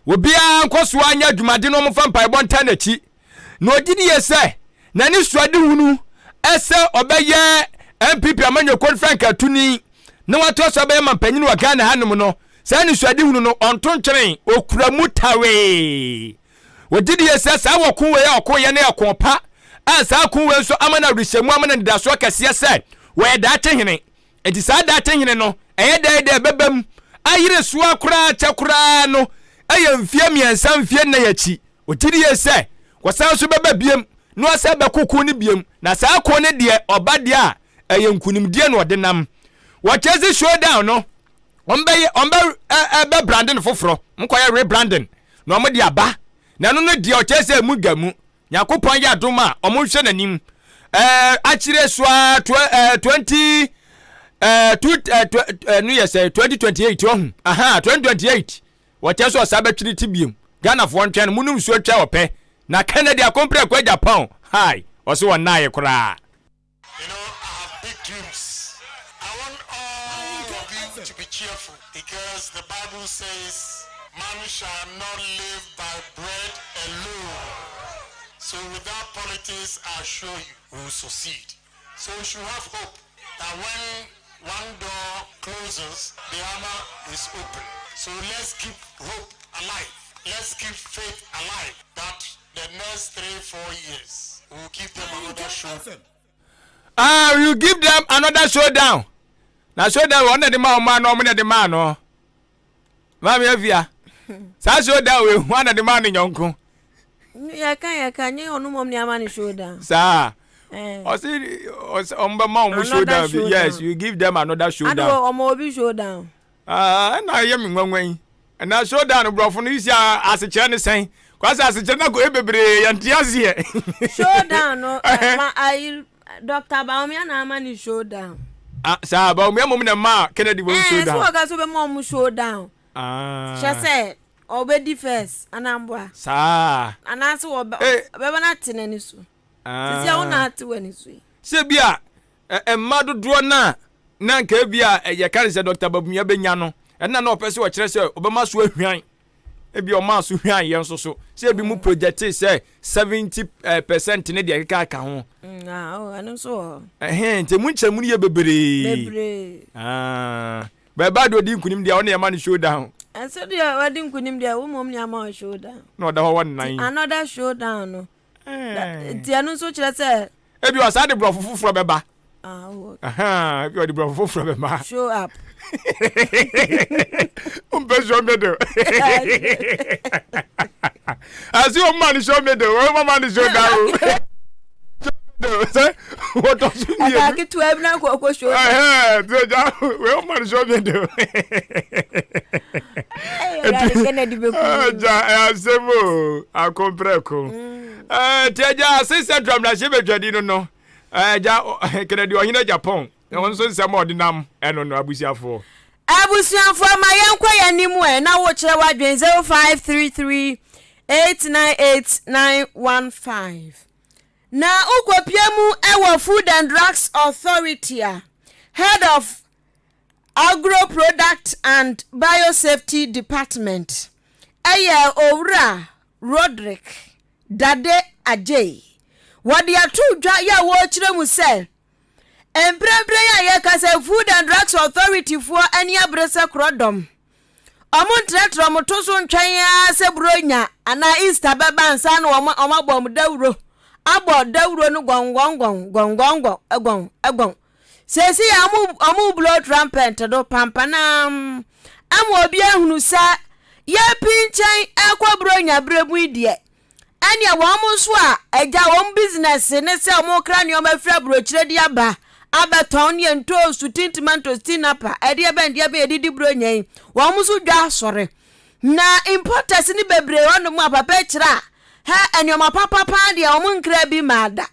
Obiara nkɔ so ara nyɛ adwumaden na wɔmfa mpaebɔ ntaa n'akyi. Na ɔgye die sɛ n'anisoadehunu sɛ ɔbɛyɛ NPP amanyɔkuo no frankaatuni na watoa so abɛyɛ mampanyin wɔ Ghana hanom no, saa anisoadehunu no, ɔnto ntwene, ɔkura mu tawee. Wɔgye die sɛ saa ɔko wei a ɔkoeɛ no yɛ ɔko pa a saa ko wei nso ama no awerɛhyɛmu ama no anidasoɔ kɛseɛ sɛ wɔyɛ daakye hene. Enti saa daakye hene no, ɛyɛ dɛn dɛ ɛbɛba mu ayere soa koraa kyɛ koraa no ɛyɛ mfeɛ mmiɛnsa mfeɛ nnan akyi. Ɔgye die sɛ wɔsan nso bɛba biam na wɔasan bɛko ko no biam na saa ko no deɛ ɔba deɛ a ɛyɛ nkunimdie na ɔde nam. Wɔkyerɛ sɛ showdown no wɔn bɛyɛ wɔn bɛ ɛbɛ branding foforɔ wɔn kɔyɛ rebranding na wɔn de aba na ɛno no deɛ ɔkyerɛ sɛ emu da mu. Nyankopɔn yɛ adom a ɔmo nhwɛ n'anim ɛɛ akyire so a 20 ɛɛ two ɛɛ no yɛ sɛ 2028 ɔho aha 2028 wɔkyɛ sɛ ɔsaa bɛtwene ti biem. Ghanafoɔ ntwɛn no, monom nsuo twɛ ɔpɛ na Kennedy akomprɛ kɔ Japan hi ɔse ɔnnaeɛ koraa. You know, I have big dreams. I want all of you to be cheerful because the Bible says, man shall not live by bread alone. So without politics, I assure you, we will succeed. So we should have hope that when one door closes, the other is open. So let's keep hope alive. Let's keep faith alive that the next 3, 4 years, we will give them another show. Ah, you give them another showdown. Na showdown wɔn na de ma wɔn ano, wɔn na de ma ano. Maame Afia, saa showdown wɔ ehu ana de ma ne nyɔnko. Yɛka yɛka nye ɔno mɔm ne ama ne showdown. Saa. Ɔsi ɔsi ɔmo bɛ ma ɔmo showdown bi. Yes, you give them another showdown. Adi ɔmo obi showdown. Ah, ɛna ɛyɛ mi nwanwa yi. Ɛna showdown borɔfo no isi asekyerɛ ne sɛn? Kwasi asekyerɛ na kò yɛ bebree yɛn ti aseɛ. Showdown no ma ayi Dr. Bawumia na ama ne showdown. Ah, saa Bawumia mom na ma Kennedy wɔn showdown. Ɛɛ so wɔka so bɛ ma ɔmo showdown. Ah. Kyɛ sɛ ɔbɛdi first anamboa. Saa. Anaasɛ ɔbɛ ɔbɛba na te n'ani so. Ah. Sisi a wɔn na ate wɔ ani so yi. Sɛ bi a mma dodoɔ no a na nka bi a yɛka ne sɛ Dr. Bawumia bɛnya no, ɛna na ɔpɛ sɛ ɔkyerɛ sɛ ɔbɛma so ahwan, ebi ɔmaa so hwan yɛn nso so sɛ ebi mu project sɛ 70% ne deɛ ɛkeka aka ho. Ɛno nso wɔ hɔ. Ɛhɛn, nti emu nkyɛnmu no yɛ bebree. Bebree. Ah, bɛɛba deɛ ɔdi nkunim deɛ ɔne ɛma no showdown. Ɛnso deɛ ɔdi nkunim deɛ wo mom ne ama ɔ showdown. Na ɔda hɔ wɔ nnan. Another showdown no. Nti ɛno nso kyerɛ sɛ. Ebi ɔsaa de borɔfo foforɔ bɛba. Ah, oh, okay. Ebi ɔde borɔfo foforɔ bɛba. Show up. Mpɛ show middle. Ase o ma ni show middle, o ma ma ni show down. Sɛ wɔtɔ so mmienu. Ɛka ketewa bi na nkɔ ɔkɔ show down. Ɛhɛn, tí o ja, wei o ma ni show middle. Ɛwurade Kennedy bɛ ku. Ɛja ɛyɛ asɛm o, akomprɛko. Ɛɛ tí ɛja ase central mmarahyɛ badwadi no no, ɛja Kennedy ɔhene Japan, ɛwɔ nso nsɛm a ɔde nam ɛno no abusuafoɔ. Abusuafoɔ, ma yɛnkɔ yɛn anim ɛ na wokyerɛ w'adwene 0533 898 915 na wokɔpie mu ɛwɔ Food and Drugs Authority a head of Agro Product and Biosafety Department ɛyɛ Owura Roderick Dade Agyei. Wɔde ato dwa yɛ a wɔrekyerɛ mu sɛ mprempren a yɛka sɛ Food and Drugs Authority foɔ ani abere sɛ korɔdɔm. Ɔmo ntrɛtrɛ ɔmo to so ntwɛn ara sɛ Buronya anaa Easter bɛba ansa na wɔn ɔmo abɔ ɔmo dawuro abɔ dawuro no gɔngɔngɔn gɔngɔngɔn ɛgɔn ɛgɔn. Seesei a ɔmo ɔmo blow trumpet do pampanam ama obi ahunu sɛ yɛrepi nkyɛn ɛrekɔ Buronya berɛ mu yi deɛ, ɛneɛ wɔn nso a agya wɔn business ne sɛ wɔn kra nneɛma firi aburokyire de aba abɛtɔn ne ntoosu, tin tomatoes, tinapa, ɛdeɛ bɛn deɛ bɛn yɛde di buronya yi, wɔn nso dwa asɔre. Na importers ne bebree hɔnom a papa kyerɛ a hɛ nneɛma papapa deɛ wɔn nkra bi maa da.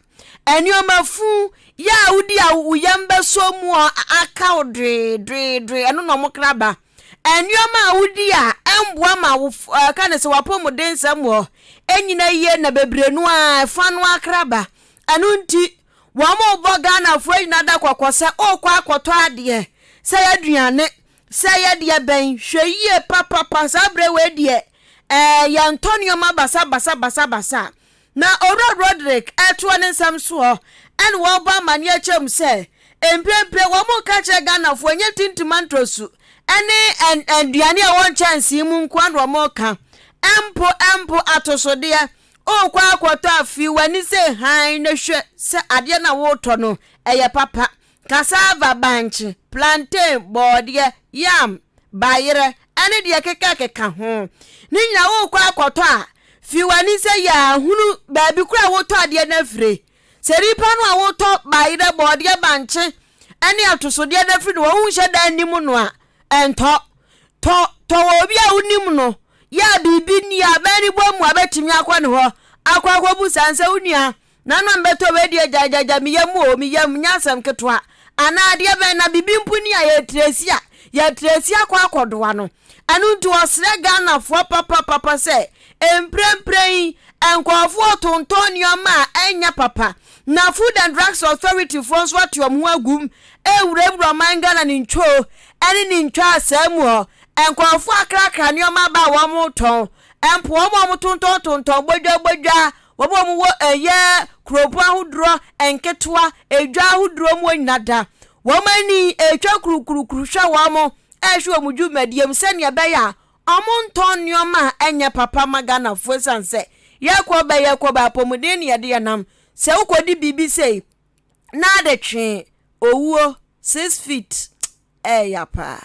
Nneɛma fu yɛ a wodi a wo yam bɛsɔ mu a aka wo dwee dwee dwee, ɛno na wɔn kra ba. Nneɛma a wodi a ɛmboa ma wo ɛka ne sɛ w'apɔmuden nsɛm wɔ ɛnyina yie na bebree no a ɛfa no akra ba. Ɛno nti wɔn rebɔ Ghanafoɔ nyinaa da kɔkɔ sɛ ɔrekɔ akɔtɔ adeɛ, sɛ yɛ aduane, sɛ yɛ deɛ bɛn, hwɛ yie papapa saa berɛ wei deɛ ɛɛ yɛntɔ nneɛma basa basa basa basa. Na Owura Roderick ɛtoɔ ne nsɛm soɔ ɛna wɔrebɔ amaneɛ kyerɛ mu sɛ mprempren wɔn reka kyerɛ Ghanafoɔ nyɛ tintima ntosu ɛne aduane a ɛwɔ nkyɛnsee mu nko na wɔn reka, mpo mpo atosodeɛ. Worekɔ akɔtɔ afi w'ani sɛ hann na hwɛ sɛ adeɛ no a woretɔ no ɛyɛ papa. Cassava, bankye, plantain, bɔɔdeɛ, yam, bayerɛ ɛne deɛ kekakeka ho ne nyinaa worekɔ akɔtɔ a, fi w'ani sɛ yɛ hunu baabi koro a wotɔ adeɛ no afire. Sɛ nipa no a wotɔ bayerɛ, bɔɔdeɛ, bankye ɛne atosodeɛ no afiri no wɔn nhyɛ da anim no a, ɛntɔ. Tɔ tɔ wɔ obi a wonim no yɛ a biribi ni a bɛn ne bɔ mu a bɛtumi akɔ ne hɔ. akɔ akɔbu saa nsɛ wo nua na na mbɛtɔ wei deɛ gyagyagya me yam o me yam nyɛ asɛm ketewa anaa adeɛ bɛn na biribi mpo ni a yɛtrɛsi a yɛtrɛsi akɔ akɔdoa no ɛno nti ɔsrɛ Ghanafoɔ papapapa sɛ mprempren yi nkurɔfoɔ tontɔn nneɛma a ɛnyɛ papa na Food and Drugs Authority foɔ nso ate wɔn ho agum ɛrewurawura ɔman Ghana ne ntwoo ɛne ne ntwaasaa mu hɔ nkurɔfoɔ akrakra nneɛma aba a wɔretɔn mpo wɔn a wɔtontɔn tontɔn bodwa bodwa Wɔn a wɔwɔ ɛyɛ kuropɔn ahodoɔ nketewa, edwa ahodoɔ mu nyina da wɔn ani retwa kurukurukuru hwɛ wɔn rehwɛ wɔn dwumadie mu sɛdeɛ ɛbɛyɛ a wɔntɔn nneɛma a ɛnyɛ papa ma Ghanafoɔ ɛsiane sɛ yɛkɔ bɛ yɛkɔ bɛ apɔmuden ne yɛde yɛnam sɛ wokɔdi biribi sei na ade twee owuo 6 feet ɛɛya paa.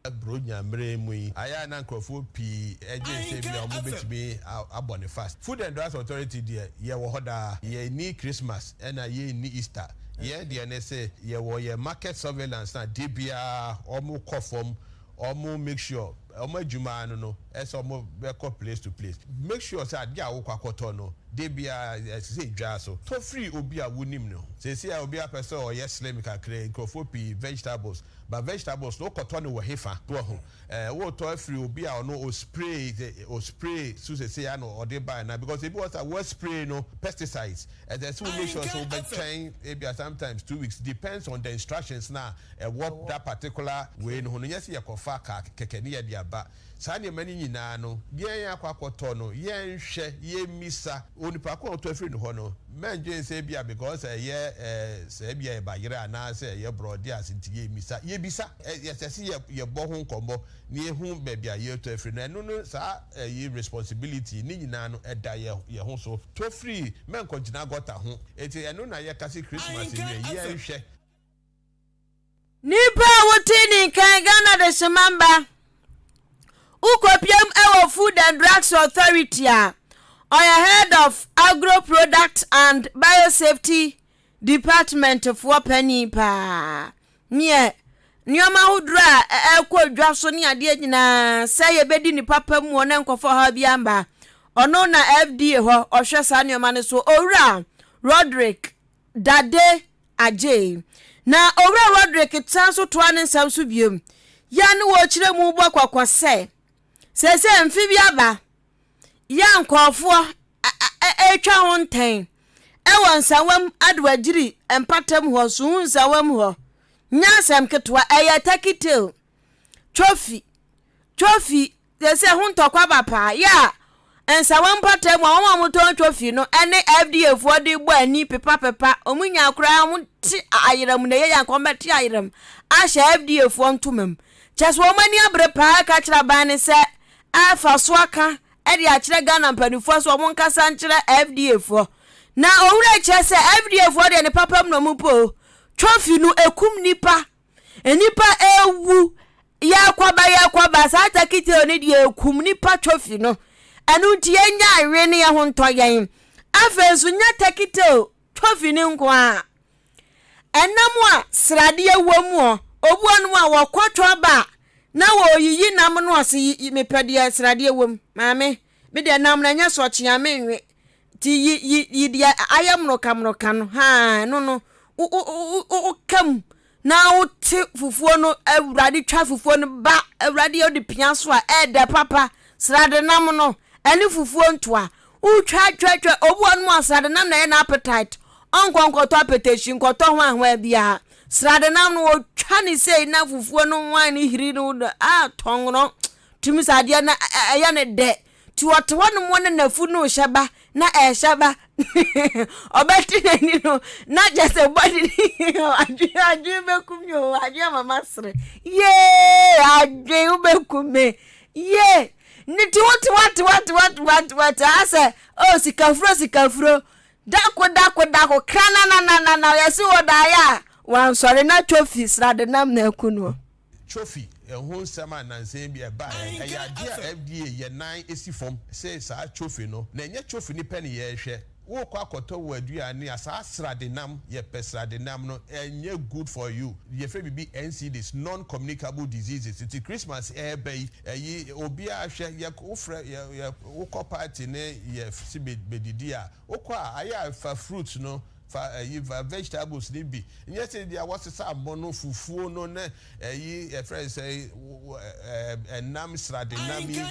Buronya mmerɛ mu yi, ayɛ a na nkurɔfoɔ pii dwen sɛ ebia wɔbɛtumi abɔ no fast. Food and Drugs Authority deɛ, yɛwɔ hɔ daa. Yɛnni Christmas ɛna yɛnni Easter. Yɛn deɛ ne sɛ yɛwɔ yɛn market surveillance no a da biara wɔkɔ fam, wɔn make sure, wɔn adwuma ara no no, ɛsɛ wɔbɛkɔ place to place. Make sure sɛ adeɛ a wokɔ akɔtɔ no, da biara ɛsɛ sɛ ɛdwa so. Tɔ firi obi a wonim no. Seesei a obiara pɛ sɛ ɔyɛ slim kakra yi, nkurɔfoɔ pii, vegetables, But vegetables no wokɔtɔ no wɔ hefa? Wahu? Eh, wotɔ afiri obi a ɔno o spray, o spray so sesei a na ɔde ba anaa? Because ebi wɔ hɔ sa wa spray no pesticides, ɛsɛ sɛ wo make sure sɛ wobɛtwɛn ebia sometimes 2 weeks, depends on the instructions na ɛwɔ that particular wei no ho no, nyɛ sɛ yɛkɔfa kaa kɛkɛ ne yɛde aba. Saa nneɛma no nyinaa no, yɛn akɔ akɔtɔ no, yɛnhwɛ, yɛmmisa. Onipa ko a wotɔ afiri ne hɔ no, mɛndwen sɛ ebia because ɛyɛ eh, sɛ ebia ɛyɛ bayerɛ anaasɛ ɛyɛ borɔde ase nti yɛmmisa. Yɛbisa. Ɛsɛ sɛ yɛ, yɛbɔ ho nkɔmmɔ na yɛhu baabi a yɛretɔ afiri no. Ɛno no, saa ɛyi responsibility ne nyinaa no, ɛda yɛ, yɛn ho so. Tɔ firi, mɛnkɔgyina gɔta ho. Enti ɛno na yɛka sɛ Christmas mmerɛ yi, yɛnhwɛ. Nipa a wote ne nkan Ghana de hyemamba wokɔpiam wɔ Food and Drugs Authority a ɔyɛ Head of Agro Product and Biosafety Department foɔ panin paa neɛ nneɛma ahodoɔ a ɛkɔ dwa so ne adeɛ nyinaa sɛ yɛbɛdi ne papa mu ɔne nkɔfɔ ha bi amba ɔno na FDA hɔ ɔhwɛ saa nneɛma no so. Owura Roderick Dade Adjei. Na Owura Roderick san so toa ne nsɛm so biom, yɛ a ne wɔrekyerɛ mu bɔ kɔkɔ sɛ, seesei mfe bi aba, yɛ a nkurɔfoɔ retwa ho ntɛn wɔ Nsawam Adoagyiri mpatam hɔ, Suhu Nsawam hɔ, nyɛ asɛm ketewa, ɛyɛ turkey tail, trophy, trophy. Seesei ho ntɔkwa ba paa. Yɛ a nsawa mpɔtam a wɔn a wɔtɔn trophy no ne FDA foɔ de bɔ ani pepapepa. Wɔn nya koraa wɔn te ayerɛm na ɛyɛ yɛ anka wɔn bɛte ayerɛm ahyɛ FDA foɔ ntoma mu. Kyɛ sɛ wɔn ani abere paa ka kyerɛ aban no sɛ ɛfa so aka de akyerɛ Ghana mpanimfoɔ sɛ wɔn nkasa nkyerɛ FDA foɔ. Na owura kyerɛ sɛ FDA foɔ deɛ ne papa mu na wɔn po trophy no ekum nipa. Nnipa rewu, yɛrekɔba yɛrekɔba, saa turkey tail no deɛ ɛkum nipa trophy no. Ɛno nti yɛnya awe ne yɛn ho ntɔ yɛn. Afei nso nyɛ turkey tail trophy no nko ara. Ɛnam a sradeɛ wɔ mu ɔ, obi wɔ nom a wɔkɔtɔ ba a na wɔreyiyi nam no ɔse yi mepɛ deɛ sradeɛ wɔ mu. Maame, me deɛ nam no ɛnyɛ sɔkyea menwe. Nti yi yi yi deɛ ayɛ mmoroka no haa ɛno no wo wo wo woka mu na wote fufuo no awurade twa fufuo no ba awurade yɛ wode pia so a ɛɛdɛ papa sradenam no ɛne fufuo ntoa wotwa twa twa obi wɔ no mu a sradenam na ɛyɛ n'appetite ɔnkɔ nkɔtɔ apetehyi nkɔtɔ ho ahoa biara sradenam no wɔtwa ne sei na fufuo no wan no hiri no a tɔngono tumi sɛ adeɛ no ɛyɛ ne dɛ. Nti ɔte hɔnom ne n'afu no rehyɛ ba na ɛrehyɛ ba ɔbɛte n'ani no na kyɛ sɛ bɔde adwene adwene bɛkum me o adwene ama masere yee adwene wobɛkum me yee ne ti wote wate wate wate wate wate asɛ o sikafuro sikafuro dako dako dako kra na na na na na yɛsi wɔ daeɛ a wansɔre na twofi srade nam na aku no. Trophy ho nsɛm a nnansa yi bi ɛbaeɛ, ɛyɛ adeɛ a FDA yɛ nan si fam sɛ saa trophy no, na ɛnyɛ trophy no pɛ ne yɛrehwɛ. Worekɔ akɔtɔ wo aduane a, saa sradenam, yɛpɛ sradenam no, ɛnyɛ good for you. Yɛfrɛ biribi NCDs, non-communicable diseases. Nti Christmas ɛreba yi, ɛyi, obiara hwɛ, yɛ, wofrɛ, yɛ, yɛ, wokɔ party ne yɛ se bɛdidi a, wokɔ a, ayɛ a fa fruits no, fa ɛyi, fa vegetables no bi. Nyɛ sɛ deɛ wɔsesa abɔ no, fufuo no ne ɛyi, yɛfrɛ no sɛn, ɛnam, sradenam yi.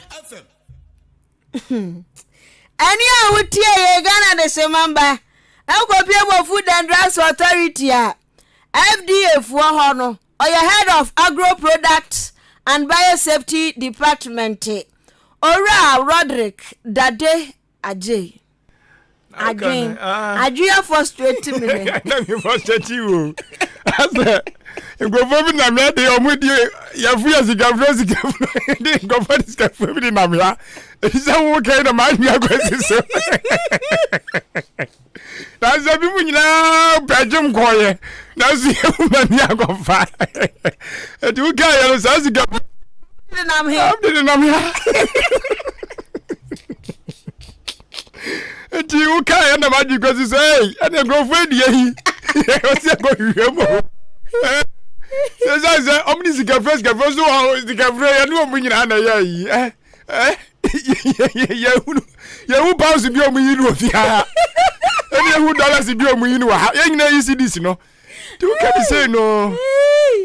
Ɛne a wotie yɛ Ghana Desemamba nkɔpie wɔ Food and Drugs Authority a FDA foɔ hɔ no, ɔyɛ Head of Agro Products and Biosafety Department, Owura Roderick Dade Adjei. Adwen, adwen afrustrate me nɛ. Na mi frustrate wo. Asɛ nkurɔfoɔ bi nam ya de ɔmo di yɛfo yɛ sikafo sikafo de nkurɔfoɔ de sikafo bi de nam ya. Sɛ wo kɛn na maa nua kwasi so. Nanso bi mu nyinaa pɛ gyem kɔɔyɛ. Nanso yɛhu ma ni akɔfa. Eti wo kɛn yɛ no saa sikafo. De nam he. De nam ya. nti wokaa yɛ nam adwe kwasi sɛ ei ɛne nkurɔfoɔ adi ahi ɔsi akɔhwehwɛ mu sɛ sɛ sɛ ɔmo de sikafrɛ sikafrɛ so wɔ sikafrɛ yɛne ɔmo nyinaa na ɛyɛ ayi yɛhunu yɛhu pounds bi ɔmo yi no wɔ fie ha ɛne yɛhu dollars bi ɔmo yi no wɔ ha yɛn nyinaa yi cedis no nti woka bi sei no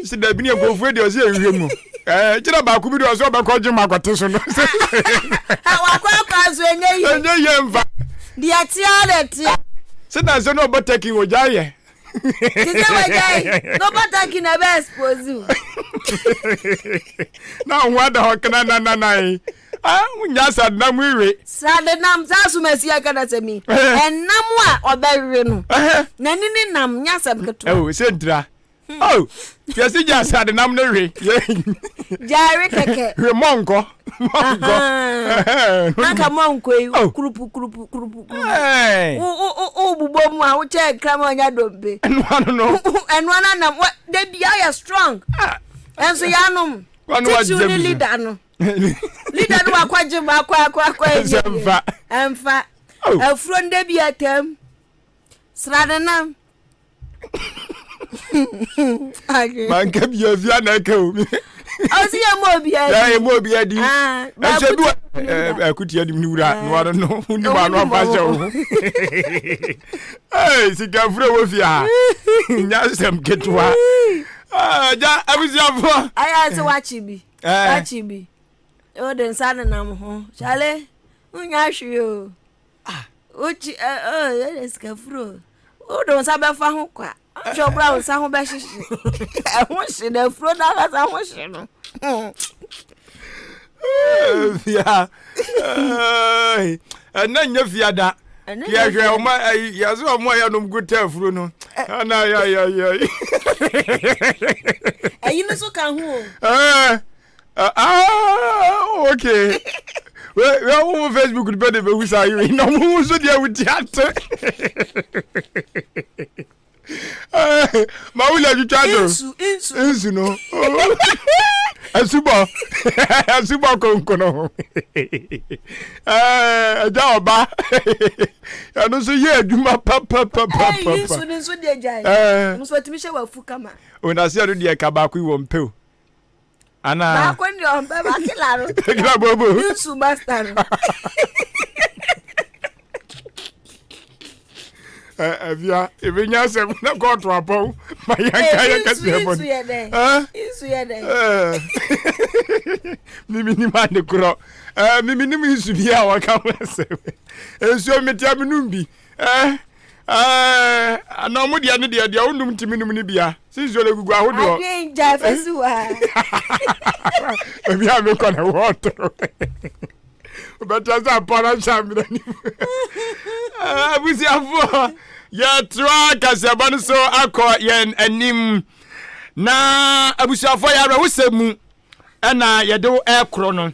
sɛ dabi ne nkurɔfoɔ deɛ ɔsɛ yɛhwehwɛ mu ɛɛ kyerɛ baako bi deɛ ɔsɛ ɔbɛkɔ gye mu akɔte so no wakɔ akɔ nso ɛnyɛ yie ɛnyɛ yie mfa deɛ tea na tea sɛ na sɛ na ɔbɔ takin ɔgya yɛ te sɛ wagyae na ɔbɔ takin na ɛbɛ expose wo na ho ada hɔ kena nananae Ah, wonya sradenam wewe. Sradenam, saa asomasi aka na sɛ mi. Ɛnam a ɔbɛwe no. N'ani ne nam nyɛ asɛm ketewa. Ɛwɔ sɛ ntira. Hmm. Oh, yɛsi gya sradenam ne we. Gyaare kɛkɛ. We mɔnkɔ. Mɔnkɔ. Nanka mɔnkɔ yi oh. kurupu kurupu kurupu kurupu. Wo wo wo bubɔ mu a wokyɛ nkrama ɔnya dompe. Ɛnoa no no. Ɛnoa no nam de bi ayɛ strong. Ah. Ɛnso yanom. Titiriw ne leader no. Leader no wakɔgye mu akɔ akɔ akɔ ɛnyɛ ɛmfa ɛmfa oh. afuro no bi atam sradenam manka bia fia na ɛka o ɔsi yɛ mu obi adi yɛ mu obi adi ɛsɛ bi wa ɛkutia nim ne wura no ano no nim ano afa hyɛ wo ho ee sikafuro wɔ fie ha nya asɛm ketewa gya abusuafoɔ ayɛ sɛ wakye bi Wakye bi. Wode nsa nenam ho. Kyale, wonya hwee o. Ah. Wokyi ɛ ɛ yɛde sikafuro. Wode wo nsa bɛfa ho kwa. Ahwɛ koraa wo nsa ho bɛhyehye. Ɛho hye na afuro no ankasa ho hye no. Fia. Ɛnna nyɛ fiada. Yɛhwɛ ɔma ayi yɛsɛ ɔmo a yɛnom gu tɛ afuro no. Ana yɛ yɛ yɛ. Ɛyi no so ka ho o. Ɛɛ ah okay. We we wo Facebook ni pɛ de bɛ wusa yi na ɔmo nso deɛ wuti ate. Ma wo lɛ twitwa do. Nsu nsu. Nsu no. Asubɔ asubɔ konkono. Ɛgya ɔba. Ɛno nso yɛ adwuma papapapapa. Ɛyi nsu no nso deɛ gyae. Ɛno nso atumi hyɛ wafu kama. Onase ɛno deɛ ka baako yi wɔ mpɛ o. Ana. Baako deɛ ɔmpɛ ba kila no. Kila bobo. Nsu master no. Afia ebenya asɛm na kɔɔto apɔn ma yɛnka yɛ kɛseɛ bɔ no. Nsu yɛ dɛ. Mimi nim ade korɔ. Mimi nim nsu bi a wɔka ho asɛm. Nsuo metea menom bi. Ana ɔmo deɛ ne deɛ deɛ wonom ntumi nom ne bia. Si nsuo no gugu ahodoɔ. Adwene gya fɛ si wa. Ebi a mekɔ na wɔɔtoro. Wobɛte sɛ apɔ no ahyɛ amena no mu. Abusuafoɔ yɛtoa kaseɛbɔ no so akɔ yɛn anim. Na abusuafoɔ yɛ awerɛhosɛm mu ɛna yɛde wo ɛkorɔ no.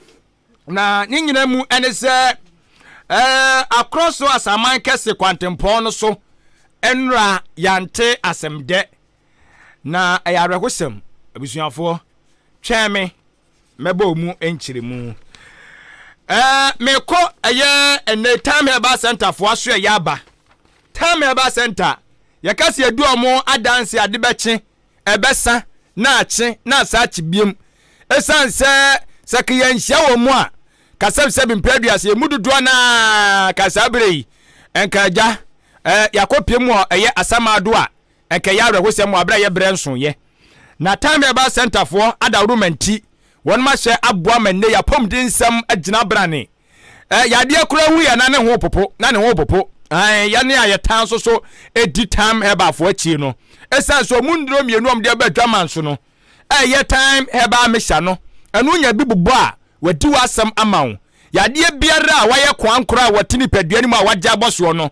Na ne nyina mu ɛne sɛ ɛɛ akorɔ so asaman kɛse kwantempɔn no so ɛnora yɛante asɛm dɛ. Na ɛyɛ awerɛhosɛm abusuafoɔ twɛn me mɛbɔ wo mu nkyerɛmu. Ɛɛ mekɔ ɛyɛ ɛnɛ Time Herbal Center foɔ aso ɛyɛ aba. Time Herbal Center, yɛka sɛ yɛdi wɔn adanse ade bɛkye, ɛbɛsa, na akye, na asa akye biom. Esiane sɛ sɛ ka yɛanhyia wɔn mu a, ka sɛbsɛbe mpɛ aduasa, yɛn mu dodoɔ no ara ka saa berɛ yi, nka agya, eh, yɛakɔpie mu wɔ ɛyɛ asamado a, nka ɛyɛ awerɛhosɛm wɔ aberɛ a yɛbrɛ nsoeɛ. Na Time Herbal Center foɔ adaworoma nti, wɔnom ahyɛ aboa ma nnɛ yi apɔmuden nsɛm agyina brane. Eh, yadeɛ koraa wu yɛ na ne ho popo, na ne ho popo. Ae, yɛne a yɛtaa nso so di Time Herbal foɔ akyi no, ɛsiane sɛ ɔmo nnuro mmienu a ɔmo de aba adwaman so no, ɛyɛ Time Herbal Mixture no, ɛno nya bi bobɔ a, wadi w'asɛm ama wo. Yadeɛ biara a wayɛ koankorɔ a wɔte nipadua no mu a wagye abɔ soɔ no,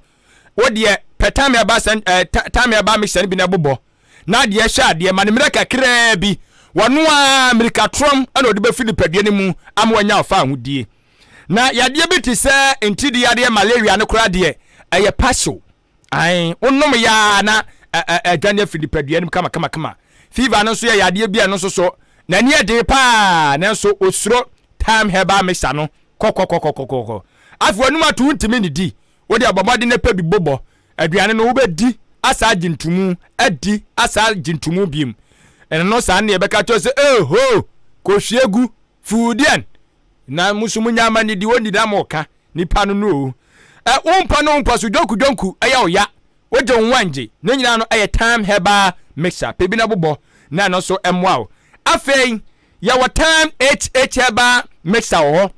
wo deɛ pɛ Time Herbal sɛn, eh, Time Herbal Mixture no bi na bobɔ. Na adeɛ hyɛ adeɛ, ma no mmerɛ kakraa bi, wɔno ara mmirikatorɔm na ɔde bɛfiri nipadua no mu ama wanya ɔfa ahodie. Na yadeɛ bi te sɛ ntidi yadeɛ malaria no koraa deɛ, ɛyɛ partial. Ae, wonom yɛ ara na adwane afiri nipadua no mu kamakamakama. Fever no nso yɛ yadeɛ bi a ɛno nso so n'ani yɛ den paa, nanso osuro Thyme Herbal Mixture no kɔkɔkɔkɔkɔkɔ. Afei w'anum ato wontumi nnidi, wo deɛ bɔ mmɔden na pɛ bi bobɔ. Aduane no wobɛdi asa agye ntomu, adi asa agye ntomu biom. Ɛno no saa ne yɛbɛka kyerɛ sɛ ehoo, kɔhwie gu, fuudeɛn. Na mo nso monya ama nidi, wɔnni na moka nipa no no o. Ɛ, wo mpa no wo mpa so dwonku dwonku ɛyɛ wo ya, wogye wo ho angye, ne nyinaa no ɛyɛ Thyme Herbal Mixture, pɛ bi na bobɔ na ɛno nso ɛmmoa wo. Afei yɛwɔ Thyme HH Herbal Mixture wɔ hɔ,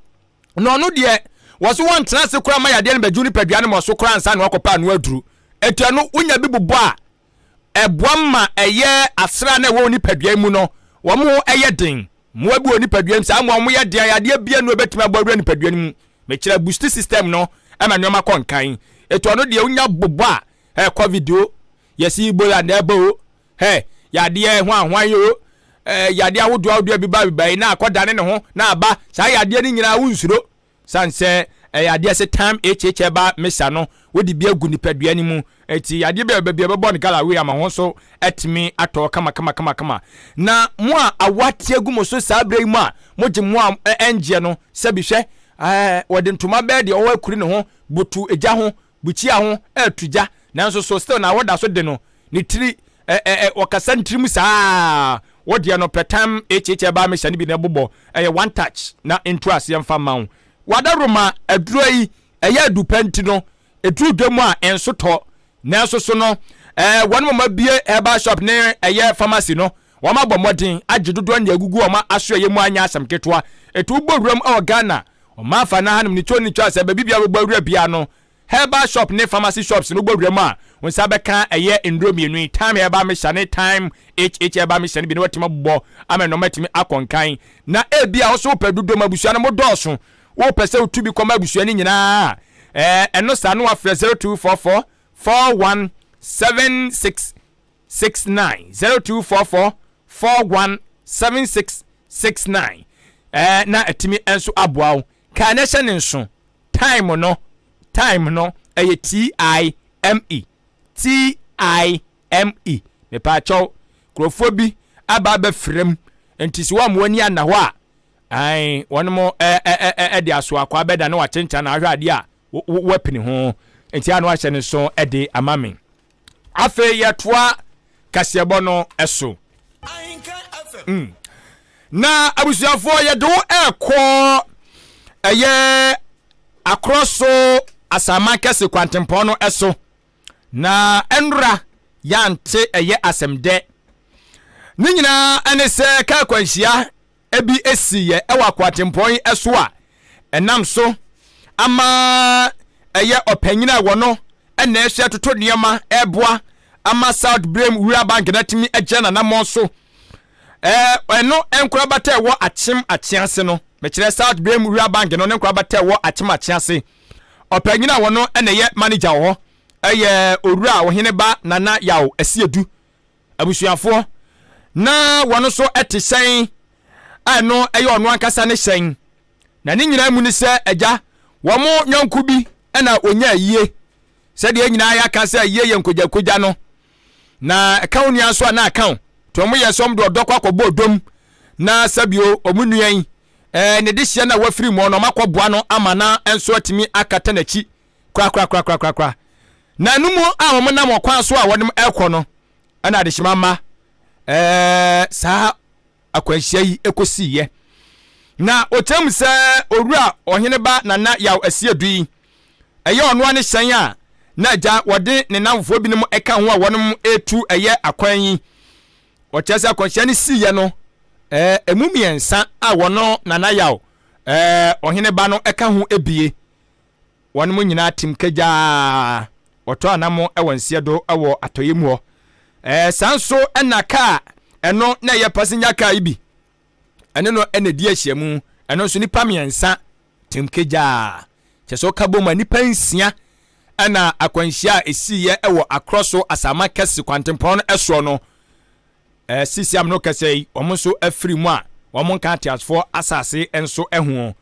na ɔno deɛ wɔ so wɔntena ase koraa ma yadeɛ no bɛgye wo nipadua no ma ɔso koraa ansa na wakɔpɛ ano aduru. Enti ɛno wonya bi bobɔ a, ɛboa ma ɛyɛ asra na ɛwɔ wo nipadua mu no, wɔn ho ɛyɛ den. Mmoa bi wɔ nipadua mu, saa mmoa wɔn yɛ den a yadeɛ biara nu ɛbɛtumi abɔ awura nipadua no mu. Mekyerɛ boost system no ɛma nneɛma kɔ nkan. Eti ɔno deɛ wonya bobɔ a, ɛ covid o, yɛsi Ebola na ɛbɔ o, hɛ yadeɛ hwan hwan o, ɛ yadeɛ ahodoɔ ahodoɔ bi ba bi ba yi na akɔdane ne ho na aba saa yadeɛ no nyinaa wonsuro. Sane sɛ ɛyɛ adeɛ sɛ time HH ɛba mesa no wode bi agu nipadua no mu nti yadeɛ bi a ɛbɛba bi ɛbɛbɔ no gala wei ama ho nso atumi atɔ kama kama kama kama. Na mo a awo ate agu mo so saa berɛ yi mu a mogye mo a ɛngyeɛ no sɛbi hwɛ ɛɛ wɔde ntoma bɛɛ deɛ ɔwɔ akuri ne ho butu egya ho bukyia ho ɛreto gya nanso so still na awɔ da so de no ne tiri ɛ ɛ ɛ ɔkasa ne tirim saa wo deɛ no pɛ tam HH ɛbaa mehyɛ no bi na ɛbobɔ ɛyɛ one touch na ntu aseɛ mfa mma wo wadaroma aduro yi ɛyɛ adu pa nti no ɛduru dwa mu a ɛnso tɔ nanso so no ɛɛ wɔn mama bie herbal shop ne ɛyɛ pharmacy no wɔn abɔ mmɔden agye dodoɔ ne agugu wɔn aso ɛyɛ mu anyɛ asɛm ketewa ɛtu wobɔ wuram ɛwɔ Ghana ɔman afa na hanom ne tuo ne twa sɛ baabi bia wobɔ awura bia no Herbal shop ne pharmacy shops no wobɔ wura mu a, wo nsa bɛka ɛyɛ nnuro mmienu yi, Thyme Herbal Mixture ne Thyme HH Herbal Mixture no bi na woatumi abobɔ ama nnoɔma atumi akɔ nkan. Na ebia wo nso wopɛ dodoɔ ma abusua no, mo dɔɔso, wopɛ sɛ wotu bi kɔma abusua no nyinaa a, ɛɛ ɛno saa na woafrɛ 0244 41 76 69 0244 41 76 69 ɛɛ na atumi nso aboa wo. Kae na hyɛ ne nso. Time no, time no, ɛyɛ T-I-M-E, T-I-M-E. Mepaakyɛw, nkurɔfoɔ bi aba abɛfra mu, nti sɛ wɔn ani anna hɔ a, ae, wɔn mo ɛ ɛ ɛ ɛde asoakwa bɛda ne wakyenkyan na ahwɛ adeɛ a wapini ho. Nti ano ahyɛ ne nso de ama me. Afei yɛtoa kaseɛbɔ no so. Mm. Na abusuafoɔ yɛde wo ɛrekɔ ɛyɛ akorɔ so asaman kɛse kwantempɔn no so na ɛnora yɛante ɛyɛ asɛm dɛ ne nyinaa ɛne sɛ kaa kwanhyia bi siiɛ wɔ akwatempɔn yi so a ɛnam so ama ɛyɛ ɔpanyin a wɔno na ɛhwɛ toto nneɛma ɛreboa ama South Brem Rural Bank no atumi agyina n'anammɔn so. Ɛno nkorabata ɛwɔ Akyem Akyease no, mekyerɛ South Brem Rural Bank no ne nkorabata ɛwɔ Akyem Akyease. Ɔpanyin a wɔno na ɛyɛ manager wɔ hɔ ɛyɛ Owura Ɔheneba Nana Yaw Asiedu. abusuafoɔ na wɔn nso te hyɛn a ɛno yɛ ɔno ankasa ne hyɛn. Na ne nyinaa mu ne sɛ agya wɔn yɔnko bi na ɔnya ayie sɛdeɛ nyinaa yɛaka sɛ ayie yɛ nkogyankogya no na ɛka wo nua nso a na aka wo nti wɔn yɛ sɛ wɔn de ɔdɔ kɔ akɔbɔ ɔdɔm na sɛbio wɔn nua yi ɛɛ ne dehyeɛ na wafiri mu no wɔn akɔboa no ama na nso atumi akata n'akyi korakorakorakorakora. Na ɛno mu a wɔn nam ɔkwan so a wɔn ɛkɔ no ɛna adehyema mma ɛɛ saa akwanhyia yi ɛkɔsiiɛ. Na ɔkyerɛ mu sɛ owura ɔheneba Nana Yaw Asiedu yi ɛyɛ ɔnoa ne hyɛn a na agya wɔde ne namfoɔ binom ɛka ho a wɔn ɛretu ɛyɛ akwan yi. Ɔkyerɛ sɛ akwanhyia no siiɛ no ɛɛ ɛmu mmiɛnsa a wɔn Nana Yaw ɛɛ ɔheneba no ɛka ho ebie. Wɔnom nyinaa tim kagyaa, wɔtɔ anamo wɔ nseɛ do wɔ atɔeɛ mu hɔ. Ɛɛ saa nso na kaa ɛno na ɛyɛ passenger car yi bi ɛne no na ɛdi ahyiamu, ɛno nso nnipa mmiɛnsa tim kagyaa. Kyɛ sɛ ɔka bom a nnipa nsia ɛna akwanhyia a ɛsiiɛ wɔ Akorɔ so Asaman Kɛse kwantempɔn no soɔ no Sisi a me ne wo kasa yi, wɔn nso afiri mu a wɔn nka ateasefoɔ asase nso ho.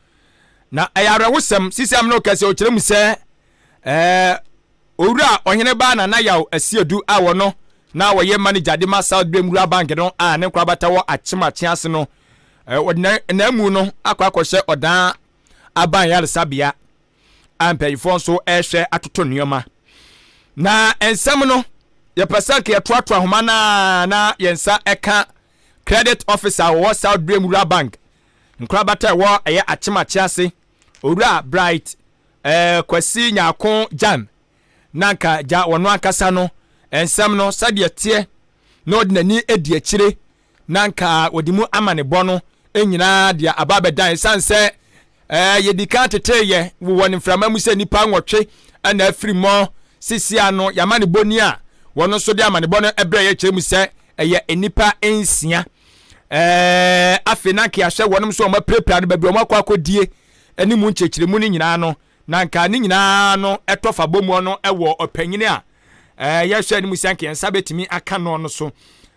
Na ɛyɛ awerɛhosɛm, sisi a me ne wo kasa yi, ɔkyerɛ mu sɛ ɛɛ owura ɔhene ba Nana Yaw Asiedu a wɔno na wɔyɛ manager de ma South Brem Rural Bank no a ne nkorabata wɔ Akyem Akyease no, wɔde n'amu no akɔ akɔhyɛ ɔdan aban yaresabea a mpanyinfoɔ nso rehwɛ atoto nneɛma. Na nsɛm no, yɛpɛ sɛ nka yɛtoatoa ahoma no a na yɛn nsa ɛka credit officer a wɔwɔ South Brem Rural Bank nkorabata ɛwɔ ɛyɛ Akyemakye ase, Owura Bright eh, Kwasi Nyarko Gyan, na nka gya wɔn ankasa no nsɛm no sɛdeɛ teɛ na ɔde n'ani adi akyire na anka wɔde mu amanebɔ no nyinaa de aba abɛdan. Esiane sɛ yɛdi kan teteeɛ wɔ ne mframa mu sɛ nnipa nwɔtwe na afiri mɔ sisi ano, yɛamanebɔ ni a wɔn nso de amanebɔ no brɛ yɛ kyerɛ mu sɛ ɛyɛ nnipa nsia. Afei na anka yɛahwɛ wɔnom nso wɔn apirapira no baabi wɔn akɔ akɔdie ne mu nkyerɛkyerɛmu no nyinaa no, na anka ne nyinaa no ɛtɔ fa bɔ mu no wɔ ɔpanyini a ɛɛ yɛhwɛ anim sɛ anka yɛn nsa bɛtumi aka no no so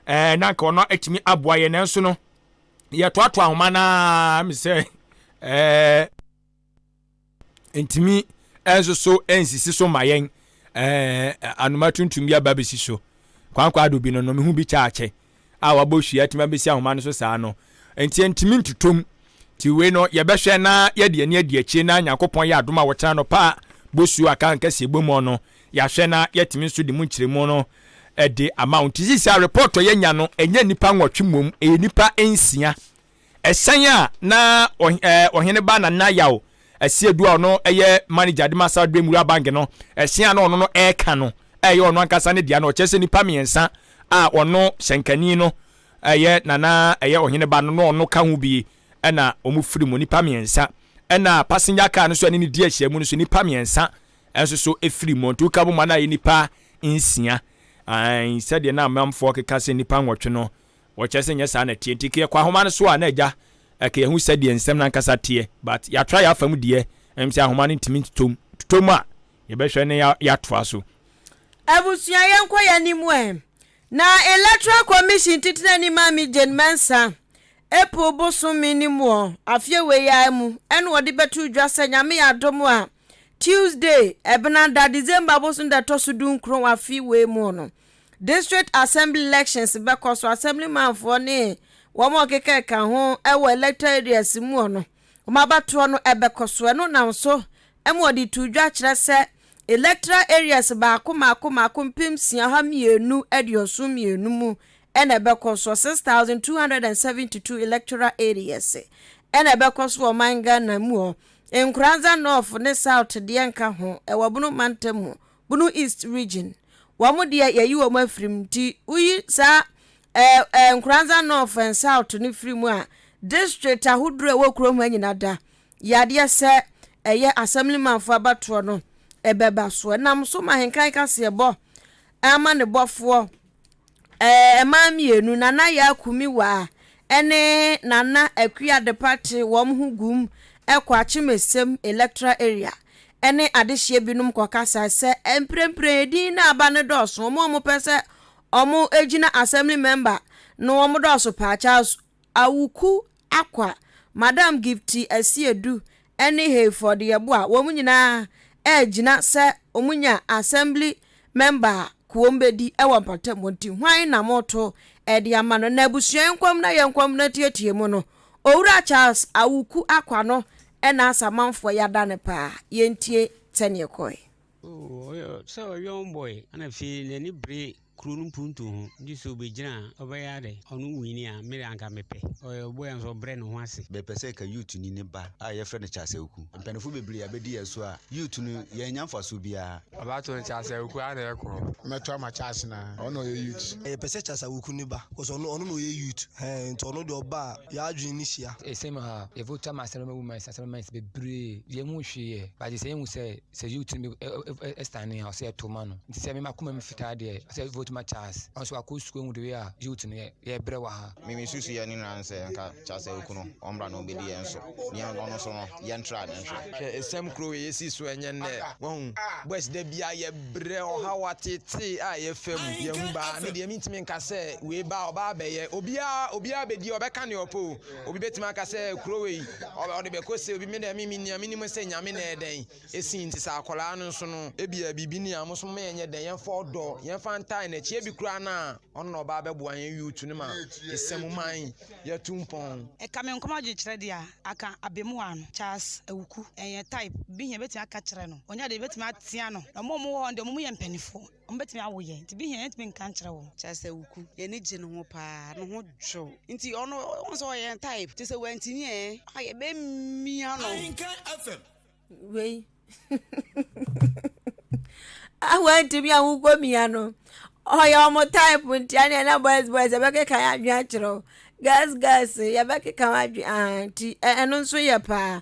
ɛɛ na anka ɔno atumi aboa yɛn nanso no yɛtoatoa ahoma no ara mi sɛ ɛɛ ntumi nso so nsisi so ma yɛn ɛɛ anoma tuntum bi aba bɛsi so kwankwa ado bi no no mehu bi kyaakyɛ a wabɔ hwie atumi abɛsi ahoma no so saa no nti ntumi ntotom nti wei no yɛbɛhwɛ na yɛde ani adi akyire na Nyankopɔn yɛ adom a wɔkyena no pa bosuo aka nkɛseɛ bɔ mu no yɛahwɛ na yɛatumi nso de mu nkyerɛmu no de ama wo nti sisi a report a yɛanya no ɛnyɛ nnipa nwɔtwe mmom ɛyɛ nnipa nsia ɛhyɛn a na ɔhene ba Nana Yaw Asiedu a ɔno yɛ manager de ma South Bay Rural Bank no ɛhyɛn a na ɔno no ɛreka no ɛyɛ ɔno ankasa ne dea no ɔkyerɛ sɛ nnipa mmiɛnsa a ɔno hyɛnkani no ɛyɛ Nana ɛyɛ ɔhene ba no na ɔno ka ho bi ɛna wɔn firi mu nnipa mmiɛnsa ɛna passenger car no so ɛne ne di ahyiamu no so nnipa mmiɛnsa nso so firi mu. Nti woka bom a na ayɛ nnipa nsia. Ae, sɛdeɛ na amanfoɔ keka sɛ nnipa nwɔtwe no, wɔkyerɛ sɛ nyɛ saa na ɛteɛ. Nti yɛkɔ ahoma no so a na agya ɛka yɛhu sɛdeɛ nsɛm no ankasa teɛ. But yɛatra yɛ afa mu deɛ, ɛm sɛ ahoma no ntumi ntotom. Totom a, yɛbɛhwɛ na yɛatoa so. Abusua yɛnkɔ yɛn anim ɛ. Na Electoral Commission titenani Maame Jane Mensah, April bosome no mu ɔ, afeɛ wei ara mu ɛna ɔde bɛtoo dwa sɛ Nyame yɛ adom a, Tuesday, Ɛbenada, December bosom da ɛtɔ so dunkron wɔ afe wei mu no, District Assembly Elections bɛkɔ so. Assemblymanfoɔ ne wɔn a wɔkekaka ho wɔ electoral areas mu no, wɔn abatoɔ no ɛbɛkɔ so. Ɛno nam so ma wɔde too dwa kyerɛ sɛ electoral areas baako mmaako mmaako 6272 mu na ɛbɛkɔ so, 6,272 electoral areas na ɛbɛkɔ so wɔ ɔman Ghana mu hɔ. Nkoranza North ne South deɛ nka ho, ɛwɔ Bono mantam mu, Bono East Region. Wɔn deɛ yɛayi wɔn afiri mu nti woyi saa ɛɛ ɛɛ Nkoranza North and South no firi mu a, district ahodoɔ a ɛwɔ kurom ha nyina da yadeɛ sɛ ɛyɛ assemblymanfoɔ abatoɔ no ɛbɛba so. Ɛnam so ma Ahenkan kaseɛbɔ amanebɔfoɔ Ɛɛ mmaa mmienu, Nana Yaa Kumiwaa ne Nana Akua Adepa te wɔn ho gum kɔ Akyemesem Electoral Area ne adehyeɛ binom kɔkasae sɛ mprempren edin no a aba no dɔɔso, wɔn a wɔpɛ sɛ wɔgyina Assembly Member no wɔn dɔɔso paa. Charles Awuku Akwa, Madam Gifty Asiedu ne Hayford Yeboah, wɔn nyinaa regyina sɛ wɔnya Assembly member a kuom bɛdi wɔ mpɔtam hɔ nti hwan na moto de ama no? Na abusua yi nkɔm na yɛn nkɔm no atiatia mu no, Owura Charles Awuku Akwa no na Asamanfoɔ yɛada no paa. Yɛntie sɛdeɛ ɛkɔe. Oh, ɔyɛ sɛ ɔyɛ young boy ɛna afei n'ani bere kuro no mpuntuo ho nti sɛ ɔbɛgyina a ɔbɛyɛ adɛ ɔno wini a me deɛ anka mepɛ ɔyɛ boy a nso ɔbrɛ ne ho ase. Bɛpɛ sɛ ka youth ni ne ba a yɛfrɛ no Charles Awuku. Mpanyinfo bebree abɛdi yɛn so a youth no yɛnnya mfasoɔ biara. Abatoɔ no Charles Awuku ara na ɛkɔ. Mɛto ama Charles na ɔno na ɔyɛ youth. Yɛpɛ sɛ Charles Awuku ne ba cause ɔno ɔno na ɔyɛ youth ɛɛn nti ɔno deɛ ɔba a yɛn adwene no hyia. Ɛsɛm ha yɛ vote ama Assemblyman women Assemblyman bebree yɛn hu hwee yɛ but sɛ yɛn hu sɛ sɛ youth no bi stand a ɔsɛ yɛto ma no nti sɛ me makoma mu fitaa deɛ ɔsɛ vote ma Charles ɔno nso wakɔ sukuu ahu the way a youth no yɛ brɛ wɔ ha. Me me susu yɛ ne nyinaa ne sɛ nka Charles Awuku no ɔmmra na ɔmbɛdi yɛn so ne yɛn ɔno nso no yɛn tra ne nhwɛ. Hwɛ esɛm kuro wei yɛsi so ɛnyɛ nnɛ wahu boys da bia yɛ brɛ ɔhaw atetee a yɛfa mu yɛhu baa me deɛ mentumi nka sɛ wei ba ɔba abɛyɛ obiara obiara bɛdi ɔbɛka nea ɔpɛ o obi bɛtumi aka sɛ kuro wei ɔde bɛkɔ sɛ obi me deɛ me nea menim sɛ nyame na ɛdɛn Esi nti sɛ akwadaa no nso no ebia biribi ni a mo nso mo yɛnyɛ dɛn yɛmfa ɔdɔ yɛmfa ntae n'akyi ebi koraa no a ɔno na ɔba abɛboa yɛn youth no ma esɛm man yɛtu mpɔn. Ɛka me nkɔm adwenkyerɛ deɛ a, aka abamuwa no, Charles Awuku, ɛnyɛ type bi hia bɛtumi aka kyerɛ no, ɔnyɛ adeɛ bɛtumi atea no, na ɔmo a ɔmo wɔ hɔ no deɛ ɔmo yɛ mpaninfoɔ, ɔmo bɛtumi awo yɛn, nti bi hia yɛntumi nka nkyerɛ wɔn. Charles Awuku, yɛn ani gye ne ho paa, ne ho dwo, nti ɔno wohu sɛ ɔyɛ yɛn type, nti sɛ wantumi ɛ a yɛbɛmia no. Ahinkan FM. Wei a wantumi a wokɔ mia no ɔyɛ ɔmo type nti ɛne ɛna boys boys yɛbɛkeka yɛn adwene akyerɛ wo girls girls yɛbɛkeka wɔn adwene ah nti ɛno nso yɛ paa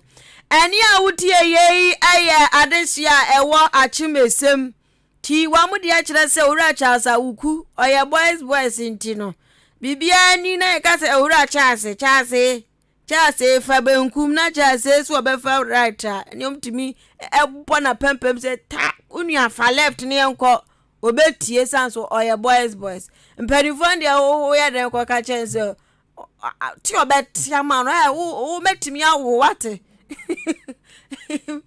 ɛne a wotie yei ɛyɛ adesua a ɛwɔ akyemesɛm ti wɔn deɛ kyerɛ sɛ owura Charles Awuku ɔyɛ boys boys nti no biribiara ni na yɛka sɛ owura Charles Charles Charles fa benkum na Charles so ɔbɛfa right a ɛne ɔmtumi ɛbɔ n'apampam sɛ ta wo nua fa left ne yɛnkɔ ɔbɛtie san so ɔyɛ boys boys mpanimfoɔ deɛ woyɛ dɛn kɔka kyɛn sɛ te ɔbɛte ama no ɛ wobɛtumi awo wate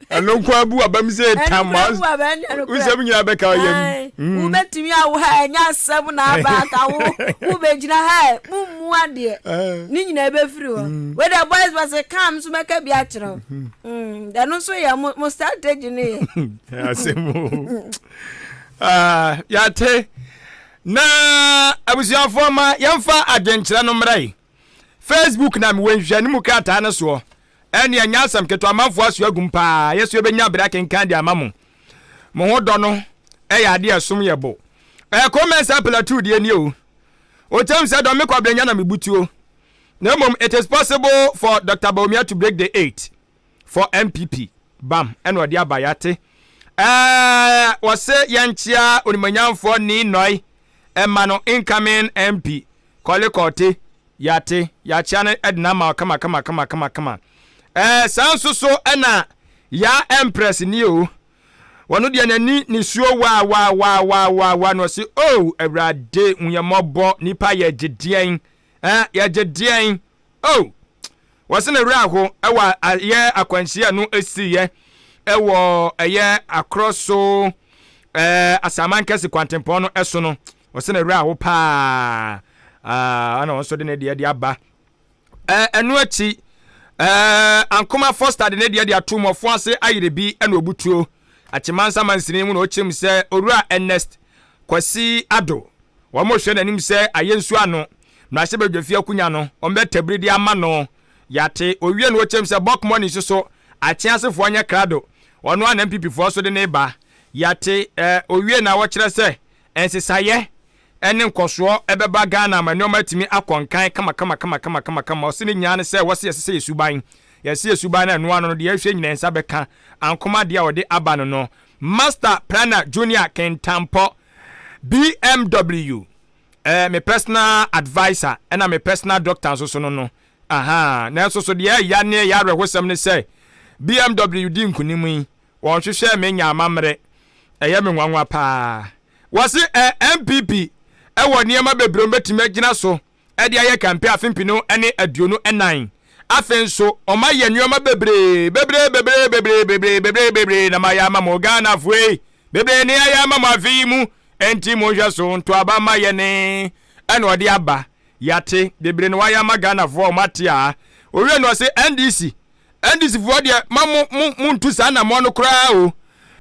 ɛno nko abu abam sɛ tam wosɛm nyinaa bɛka ɔyɛ mu wobɛtumi awo ha ɛnyɛ asɛm na aba aka wo wobɛgyina ha mummu adeɛ ne nyinaa bɛfiri hɔ mm. wei deɛ boys bɛ sɛ kam nso mɛka bi akyerɛ wo mm-hmm. mm, ɛno nso yɛ mo strategy no yɛ asɛm ah, yɛate na abusuafoɔ ma yɛmfa adwenkyerɛ no mmra yi Facebook na mewɔ nhwehwɛne mu krataa no soɔ. Ɛnneɛ ɛnyɛ asɛm ketewa, amanfoɔ asoa agum paa. Yɛ so yɛbɛnya berɛ akenkan de ama mo. Mo ho dɔ no yɛ adeɛ a ɛsom yɛ bo. Ɛyɛ Komensah Plateau deɛ nie o. Ɔkyɛm sɛ dɔ me kɔbrɛ nya na mebutuo. Na mmom it is possible for Dr. Bawumia to break the eight for NPP. Bam ɛna ɔde aba yɛate. Ɛɛ wɔse yɛnkyea onimonyamfoɔ Nii Noi ɛma no incoming MP Kɔle kɔɔte, yɛate, yɛakyea no de no ama wo kama kama kama kama kama. Ɛɛ saa nso so ɛna Yaa Empress ni o. Wɔno deɛ n'ani nisuo waa waa waa waa waa waa na ɔse oh Awurade hu yɛn mmɔbɔ nipa yɛgye deɛn eh yɛgye deɛn oh Wɔse ne werɛ aho wɔ ɛyɛ akwanhyia no esiiɛ wɔ ɛyɛ akorɔ so ɛɛ Asaman kɛse kwantempɔn no ɛso no. Wɔse ne werɛ aho paa ɛna wɔn nso de ne deɛ de aba. Ɛɛ ɛno akyi ɛɛ Ankoma Foster de ne deɛ de ato mu ɔfo ase ayere bi ɛna obutuo. Akyemansa mansini mu na ɔkyerɛ mu sɛ Owura Ernest Kwasi Addo, wɔrehwɛ n'anim sɛ ayɛ nsuo ano mmarahyɛbadwafie akonya no, wɔbɛtabiri de ama no. Yɛate. Ɔwie no ɔkyerɛ mu sɛ Bok Money nso so, Akyeasefoɔ nyɛ krado, ɔno ara na NPP foɔ nso de no reba. Yɛate. Ɔwie na ɔkyerɛ sɛ nsesaeɛ ne nkɔsoɔ bɛba Ghana ama nneɛma atumi akɔ nkan kamakamakamakama. Ɔse ne nyinaa ne sɛ wɔse yɛsesɛ yɛ suban. Yɛse yɛ suban no ɛno ano no deɛ yɛhwɛ nyinaa yɛn nsa bɛka ankoma deɛ a ɔde aba no no. Master Planner Junior Kintampɔ, BMW, eh, me personal adviser ɛna me personal doctor nso so no no. Aha, nanso so deɛ ɛya ne ɛyɛ awerɛhosɛm ne sɛ BMW di nkunim yi, wɔnhwehwɛɛ me nya amammerɛ. Ɛyɛ me nwanwa paa. Wɔse eh, NPP ɛwɔ nneɛma bebree wɔbɛtumi agyina so de ayɛ kampe afe mpenu ne 24. Afei nso wɔayɛ nneɛma bebree bebree bebree bebree bebree bebree bebree na mayɛ ama mo Ghanafoɔ yi. Bebree ne ayɛ ama mo afe yi mu, enti monhwɛ so nto aba mma yɛne. Ɛna ɔde aba. Yɛate, bebree na wayɛ ama Ghanafoɔ a wɔate a. Owie no ɔse NDC, NDC foɔ deɛ ma mo mo montu saa anammɔn no koraa o.